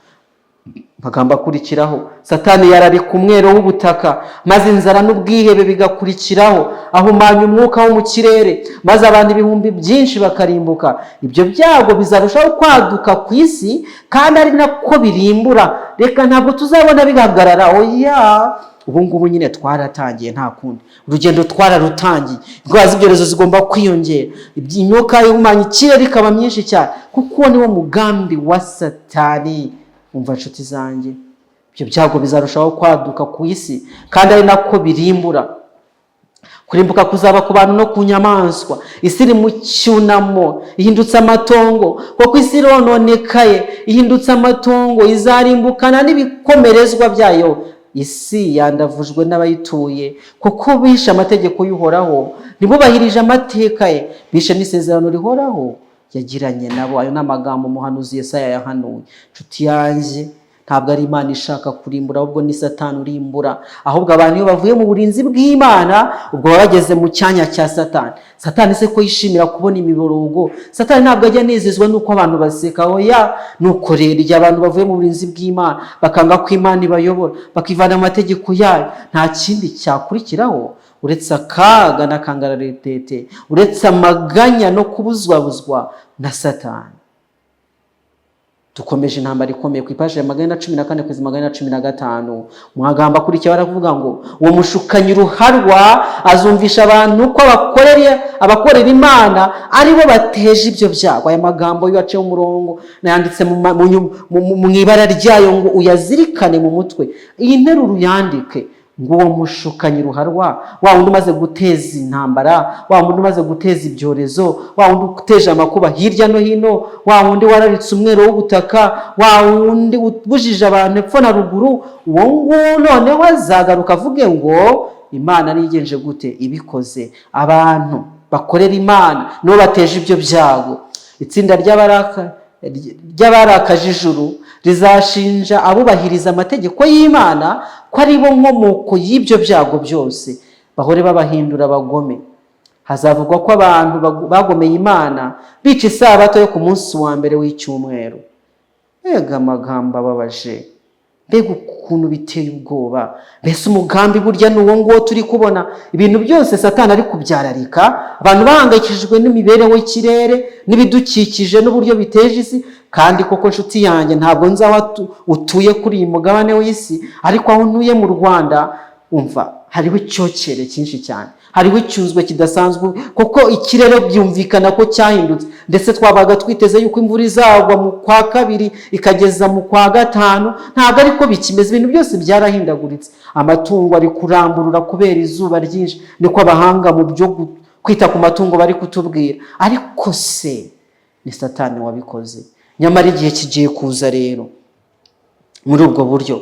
Speaker 1: Amagambo akurikiraho: Satani yararika umwero w'ubutaka, maze inzara n'ubwihebe bigakurikiraho. Ahumanya umwuka wo mu kirere, maze abantu ibihumbi byinshi bakarimbuka. Ibyo byago bizarushaho kwaduka ku isi kandi ari nako birimbura. Reka, ntabwo tuzabona bihagarara, oya. Ubu ngubu nyine twaratangiye, nta kundi, urugendo twararutangiye. Indwara z'ibyorezo zigomba kwiyongera, imyuka ihumanya ikirere ikaba myinshi cyane, kuko uwo niwo mugambi wa Satani. Umva nshuti zanjye, ibyo byago bizarushaho kwaduka ku isi kandi ari nako birimbura. Kurimbuka kuzaba ku bantu no ku nyamaswa. Isi iri mu cyunamo, ihindutse amatongo, kuko isi irononekaye, ihindutse amatongo, izarimbukana n'ibikomerezwa byayo. Isi yandavujwe n'abayituye, kuko bishe amategeko y'Uhoraho, ntibubahirije amateka ye, bishe n'isezerano rihoraho yagiranye nabo. Ayo ni amagambo umuhanuzi Yesaya yahanuye. Inshuti yanjye, ntabwo ari Imana ishaka kurimbura, ahubwo ni Satani urimbura. Ahubwo abantu iyo bavuye mu burinzi bw'Imana, ubwo baba bageze mu cyanya cya Satani. Satani se ko yishimira kubona imiborogo? Satani ntabwo ajya anezezwa n'uko abantu baseka, oya. Nuko rero igihe abantu bavuye mu burinzi bw'Imana, bakanga ko Imana ibayobora, bakivana mu mategeko yayo, nta kindi cyakurikiraho uretse akaga n'akangaratete, uretse amaganya no kubuzwabuzwa na Satani. Dukomeje intambara ikomeye ku ipaji ya 414 kugeza 415. Mu magambo akurikiye baravuga ngo uwo mushukanyi ruharwa azumvisha abantu ko abakorera Imana ari bo bateje ibyo byago. Aya magambo yo aciye umurongo nayanditse mu ibara ryayo ngo uyazirikane mu mutwe. Iyi nteruro uyandike ngo uwo mushukanyi ruharwa, wa wundi umaze guteza intambara, wa wundi umaze guteza ibyorezo, wa wundi uteje amakuba hirya no hino, wa wundi wararitse umwero w'ubutaka, wa wundi ubujije abantu epfo na ruguru, uwo nguwo noneho azagaruka avuge ngo Imana nigenje gute ibikoze, abantu bakorera Imana nibo bateje ibyo byago. Itsinda ry'abarakaje ijuru rizashinja abubahiriza amategeko y'Imana ko ari bo nkomoko y'ibyo byago byose, bahore babahindura abagome. Hazavugwa ko abantu bagomeye Imana bica isabato yo ku munsi wa mbere w'icyumweru. Mbega amagambo ababaje, mbega ukuntu biteye ubwoba! Mbese umugambi burya ni uwo nguwo turi kubona, ibintu byose Satani ari kubyararika, abantu bahangayikishijwe n'imibereho y'ikirere n'ibidukikije n'uburyo biteje isi. Kandi koko nshuti yanjye, ntabwo nzi aho utuye kuri iyi mugabane w'isi, ariko aho ntuye mu Rwanda, umva hariho icyokere cyinshi cyane, hariho icyunzwe kidasanzwe, kuko ikirere byumvikana ko cyahindutse. Ndetse twabaga twiteze yuko imvura izagwa mu kwa kabiri ikageza mu kwa gatanu, ntabwo ariko bikimeze. Ibintu byose byarahindaguritse, amatungo ari kuramburura kubera izuba ryinshi, niko abahanga mu byo kwita ku matungo bari kutubwira. Ariko se ni Satani wabikoze? Nyamara igihe kigiye kuza rero muri ubwo buryo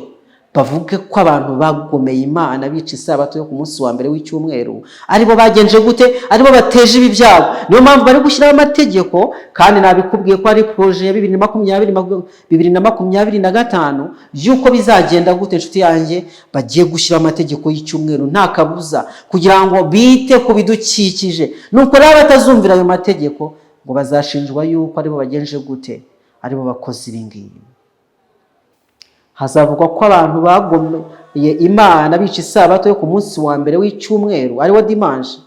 Speaker 1: bavuge ko abantu bagomeye Imana bica isabato yo ku munsi wa mbere w'icyumweru aribo bagenje gute, aribo bateje ibi byago. Niyo mpamvu bari gushyiraho amategeko, kandi nabikubwiye ko ari projet ya 2020, 2025, y'uko bizagenda gute inshuti yanjye. Bagiye gushyiraho amategeko y'icyumweru nta kabuza, kugira ngo bite ku bidukikije. Nuko rero batazumvira ayo mategeko ngo bazashinjwa yuko aribo bagenje gute, aribo bakoze ibi ngibi. Hazavugwa ko abantu bagomeye Imana bica isabato yo ku munsi wa mbere w'icyumweru, ariwo dimanche.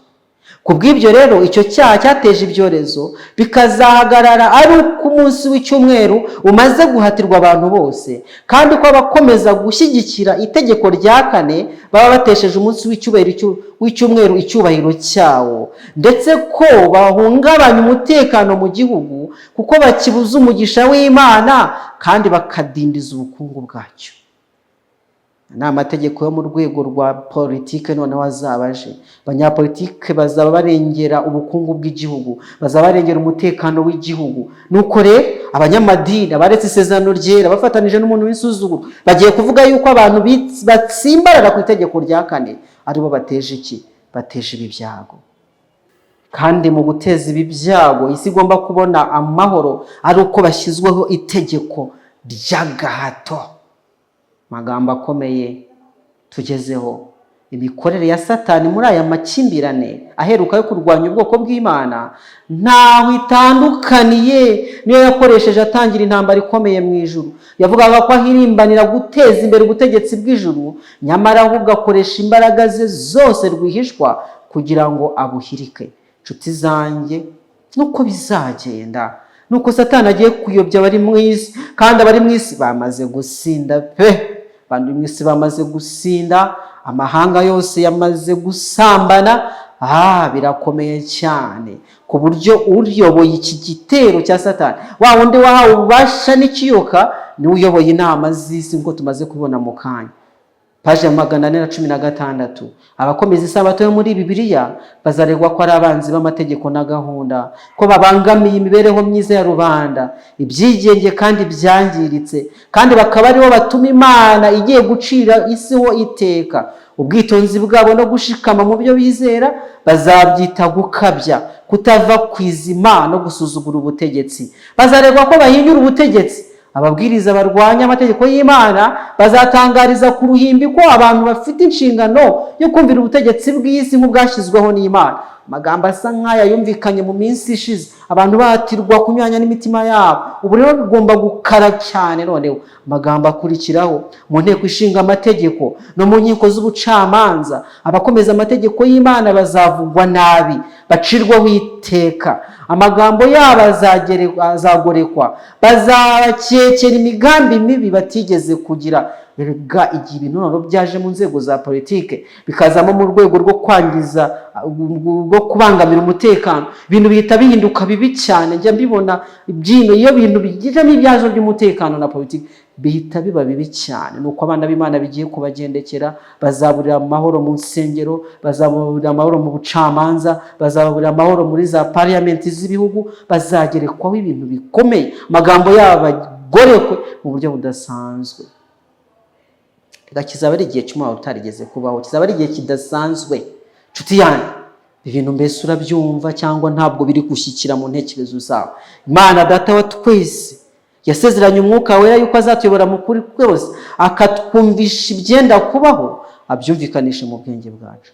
Speaker 1: Ku bw'ibyo rero icyo cyaha cyateje ibyorezo bikazahagarara ari uko umunsi w'icyumweru umaze guhatirwa abantu bose, kandi ko abakomeza gushyigikira itegeko rya kane baba batesheje umunsi w'icyumweru icyubahiro cyawo, ndetse ko bahungabanya umutekano mu gihugu kuko bakibuza umugisha w'Imana kandi bakadindiza ubukungu bwacyo. Ni amategeko yo mu rwego rwa politike noneho azaba aje. Abanyapolitike bazaba barengera ubukungu bw'igihugu, bazaba barengera umutekano w'igihugu. Nuko rero abanyamadini, abaretse isezerano ryera bafatanije n'umuntu w'insuzuguro, bagiye kuvuga yuko abantu batsimbarara ku itegeko rya kane aribo bateje iki, bateje ibi byago. Kandi mu guteza ibi byago, isi igomba kubona amahoro ari uko bashyizweho itegeko ry'agahato. Amagambo akomeye tugezeho. Imikorere ya Satani muri aya makimbirane aheruka yo kurwanya ubwoko bw'Imana ntaho itandukaniye niyo yakoresheje atangira intambara ikomeye mu ijuru. Yavugaga ko ahirimbanira guteza imbere ubutegetsi bw'ijuru, nyamara ahubwo akoresha imbaraga ze zose rwihishwa kugira ngo abuhirike. Inshuti zanjye, nuko bizagenda, nuko Satani agiye kuyobya abari mu isi, kandi abari mu isi bamaze gusinda pe. Abantu mu isi bamaze gusinda, amahanga yose yamaze gusambana. Birakomeye cyane ku buryo uyoboye iki gitero cya Satani, wa wundi wahawe ububasha n'ikiyoka, niwe uyoboye inama z'isi, nk'uko tumaze kubibona mu kanya. Paji ya 416. Abakomeza isabato yo muri Bibiliya bazaregwa ko ari abanzi b'amategeko na gahunda, ko babangamiye imibereho myiza ya rubanda, ibyigenge kandi byangiritse, kandi bakaba aribo batuma Imana igiye gucira isi ho iteka. Ubwitonzi bwabo no gushikama mu byo bizera bazabyita gukabya, kutava ku izima no gusuzugura ubutegetsi. Bazaregwa ko bahinyura ubutegetsi. Ababwiriza barwanya amategeko y'Imana bazatangariza ku ruhimbi ko abantu bafite inshingano yo kumvira ubutegetsi bw'isi nk'ubwashyizweho n'Imana. Amagambo asa nk'aya yumvikanye mu minsi ishize, abantu bahatirwa kunyuranya n'imitima yabo. Ubu rero bigomba gukara cyane. Noneho amagambo akurikiraho: mu nteko ishinga amategeko no mu nkiko z'ubucamanza, abakomeza amategeko y'Imana bazavugwa nabi, bacirwaho iteka. Amagambo yabo azagorekwa, bazabakekera imigambi mibi batigeze kugira. Erega igihe ibintu noneho byaje mu nzego za politike, bikazamo mu rwego rwo kwangiza, rwo kubangamira umutekano, ibintu bihita bihinduka bibi cyane. Njya mbibona ibyino, iyo bintu bigizemo ibyazo by'umutekano na politiki, bihita biba bibi cyane. Ni uko abana b'Imana bigiye kubagendekera. Bazaburira amahoro mu nsengero, bazaburira amahoro mu bucamanza, bazaburira amahoro muri za pariyamenti z'ibihugu. Bazagerekwaho ibintu bikomeye, amagambo yabo agorekwe mu buryo budasanzwe. Reka kizaba ari igihe cy'umwaka utarigeze kubaho, kizaba ari igihe kidasanzwe. Nshuti yanjye, ibintu mbese urabyumva cyangwa ntabwo biri gushyikira mu ntekerezo zawe? Imana Data wa twese yasezeranye Umwuka Wera yuko azatuyobora mu kuri kwose, akatwumvisha ibyenda kubaho, abyumvikanisha mu bwenge bwacu.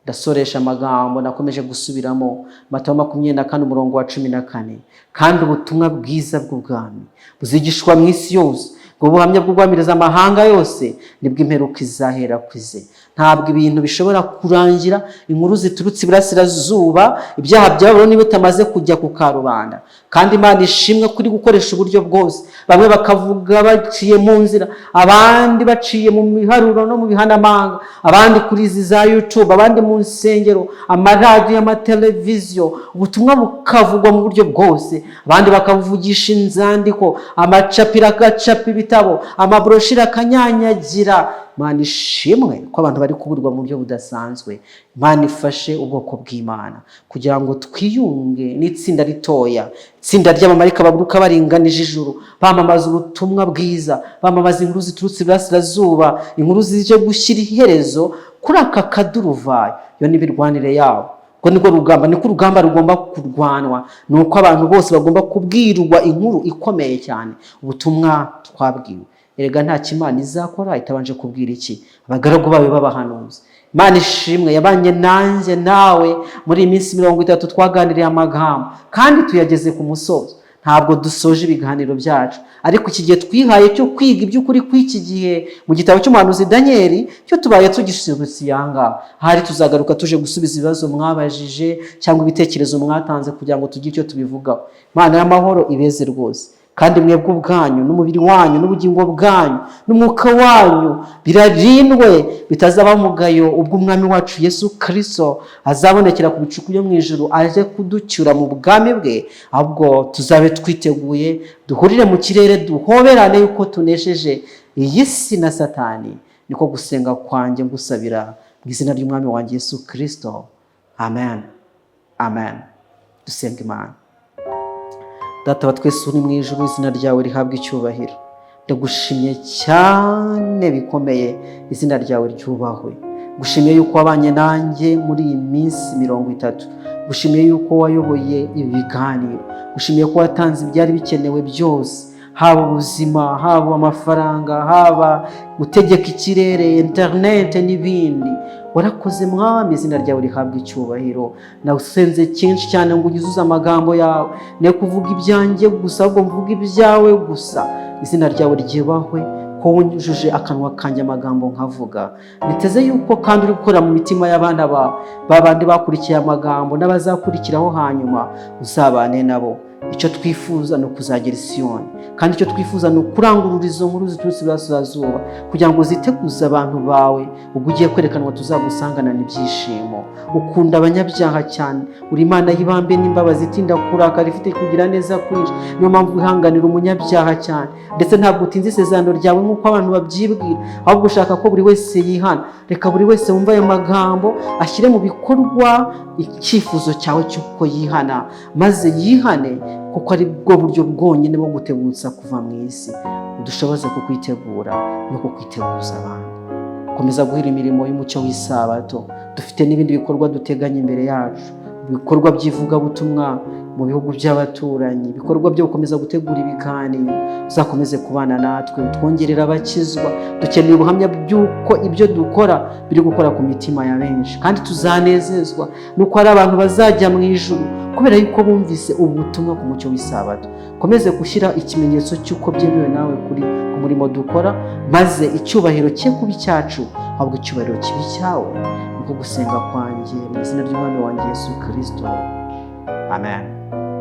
Speaker 1: Ndasoresha amagambo nakomeje gusubiramo, Matayo 24 umurongo wa 14: "Kandi ubutumwa bwiza bw'ubwami buzigishwa mu isi yose, ngo ubuhamya bwo guhamiriza amahanga yose, nibwo imperuka izahera kwize." Ntabwo ibintu bishobora kurangira inkuru ziturutse iburasirazuba, ibyaha bya Babuloni bitamaze kujya ku karubanda. Kandi Imana ishimwe kuri gukoresha uburyo bwose, bamwe bakavuga baciye mu nzira, abandi baciye mu miharuro no mu bihanamanga, abandi kuri izi za YouTube, abandi mu nsengero, amaradiyo, amateleviziyo, ubutumwa bukavugwa mu buryo bwose, abandi bakabuvugisha inzandiko, amacapiro agacapa ibitabo, amabroshire akanyanyagira. Imana ishimwe ko abantu bari kuburwa mu buryo budasanzwe. Imana ifashe ubwoko bw'Imana kugira ngo twiyunge n'itsinda ritoya, itsinda ry'abamarayika baguruka baringanije ijuru, bamamaza ubutumwa bwiza, bamamaza inkuru ziturutse iburasirazuba, inkuru zije gushyira iherezo kuri aka kaduruvayo. Iyo ni imirwanire yabo, ubwo nibwo rugamba, niko urugamba rugomba kurwanwa, ni uko abantu bose bagomba kubwirwa inkuru ikomeye cyane, ubutumwa twabwiwe. Erega nta Imana izakora itabanje kubwira iki? Abagaragu bayo b'abahanuzi. Imana ishimwe yabanye nanjye nawe muri iyi minsi 30 twaganiriye amagambo, kandi tuyageze ku musozo. Ntabwo dusoje ibiganiro byacu, ariko iki gihe twihaye cyo kwiga iby'ukuri kw'iki gihe mu gitabo cy'umuhanuzi Daniyeli cyo tubaye tugisubitse ahangaha. Ahari tuzagaruka tuje gusubiza ibibazo mwabajije cyangwa ibitekerezo mwatanze kugira ngo tugire icyo tubivugaho. Imana y'amahoro ibeze rwose, kandi mwebwe ubwanyu n'umubiri wanyu n'ubugingo bwanyu n'umwuka wanyu birarindwe, bitazaba umugayo ubwo Umwami wacu Yesu Kirisito azabonekera ku bicu byo mu ijuru aje kuducyura mu bwami bwe. Ahubwo tuzabe twiteguye, duhurire mu kirere, duhoberane yuko tunesheje iyi si na Satani. Niko gusenga kwanjye ngusabira mu izina ry'Umwami wanjye Yesu Kirisito. Amen, amen. Dusenga Imana. Data wa twese uri mu ijuru, izina ryawe rihabwa icyubahiro. Ndagushimye cyane bikomeye, izina ryawe ryubahwe. Gushimiye yuko wabanye nanjye muri iyi minsi 30, gushimiye yuko wayoboye ibi biganiro, gushimiye ko watanze ibyari bikenewe byose, haba ubuzima, haba amafaranga, haba gutegeka ikirere, interinete n'ibindi. Warakoze Mwami, izina ryawe rihabwa icyubahiro. Nasenze cyinshi cyane ngo unyuzuze amagambo yawe, ne kuvuga ibyanjye gusa, ahubwo mvuga ibyawe gusa. Izina ryawe ryubahwe ko wujuje akanwa kanjye amagambo nkavuga. Niteze yuko kandi uri gukora mu mitima y'abana bawe, babandi bakurikiye amagambo n'abazakurikiraho hanyuma, uzabane nabo. Icyo twifuza ni ukuzagera i Siyoni, kandi icyo twifuza ni ukurangurura izo nkuru ziturutse iburasirazuba kugira ngo ziteguze abantu bawe, ubwo ugiye kwerekanwa tuzagusanganana ibyishimo. Ukunda abanyabyaha cyane, uri Imana y'ibambe n'imbabazi, itinda kurakara, ifite kugira neza kwinshi. Niyo mpamvu wihanganira umunyabyaha cyane, ndetse ntabwo utinze isezerano ryawe nk'uko abantu babyibwira, ahubwo ushaka ko buri wese yihana. Reka buri wese wumva ayo magambo ashyire mu bikorwa icyifuzo cyawe cy'uko yihana, maze yihane, kuko ari bwo buryo bwonyine bwo gutegutsa kuva mu isi. Udushoboze kukwitegura no kukwiteguza abandi. Komeza guhira imirimo y'umucyo w'isabato. Dufite n'ibindi bikorwa duteganya imbere yacu, ibikorwa by'ivugabutumwa mu bihugu by'abaturanyi, ibikorwa byo gukomeza gutegura ibiganiro. Uzakomeze kubana natwe, utwongerera abakizwa. Dukeneye ubuhamya by'uko ibyo dukora biri gukora ku mitima ya benshi, kandi tuzanezezwa nuko hari abantu bazajya mu ijuru kubera yuko bumvise ubutumwa ku mucyo w'isabato. Komeze gushyira ikimenyetso cy'uko byemewe nawe kuri ku murimo dukora, maze icyubahiro cye kuba icyacu, ahubwo icyubahiro kibe icyawe. Niko gusenga kwanjye mu izina ry'Umwami wanjye Yesu Kirisito. Amen.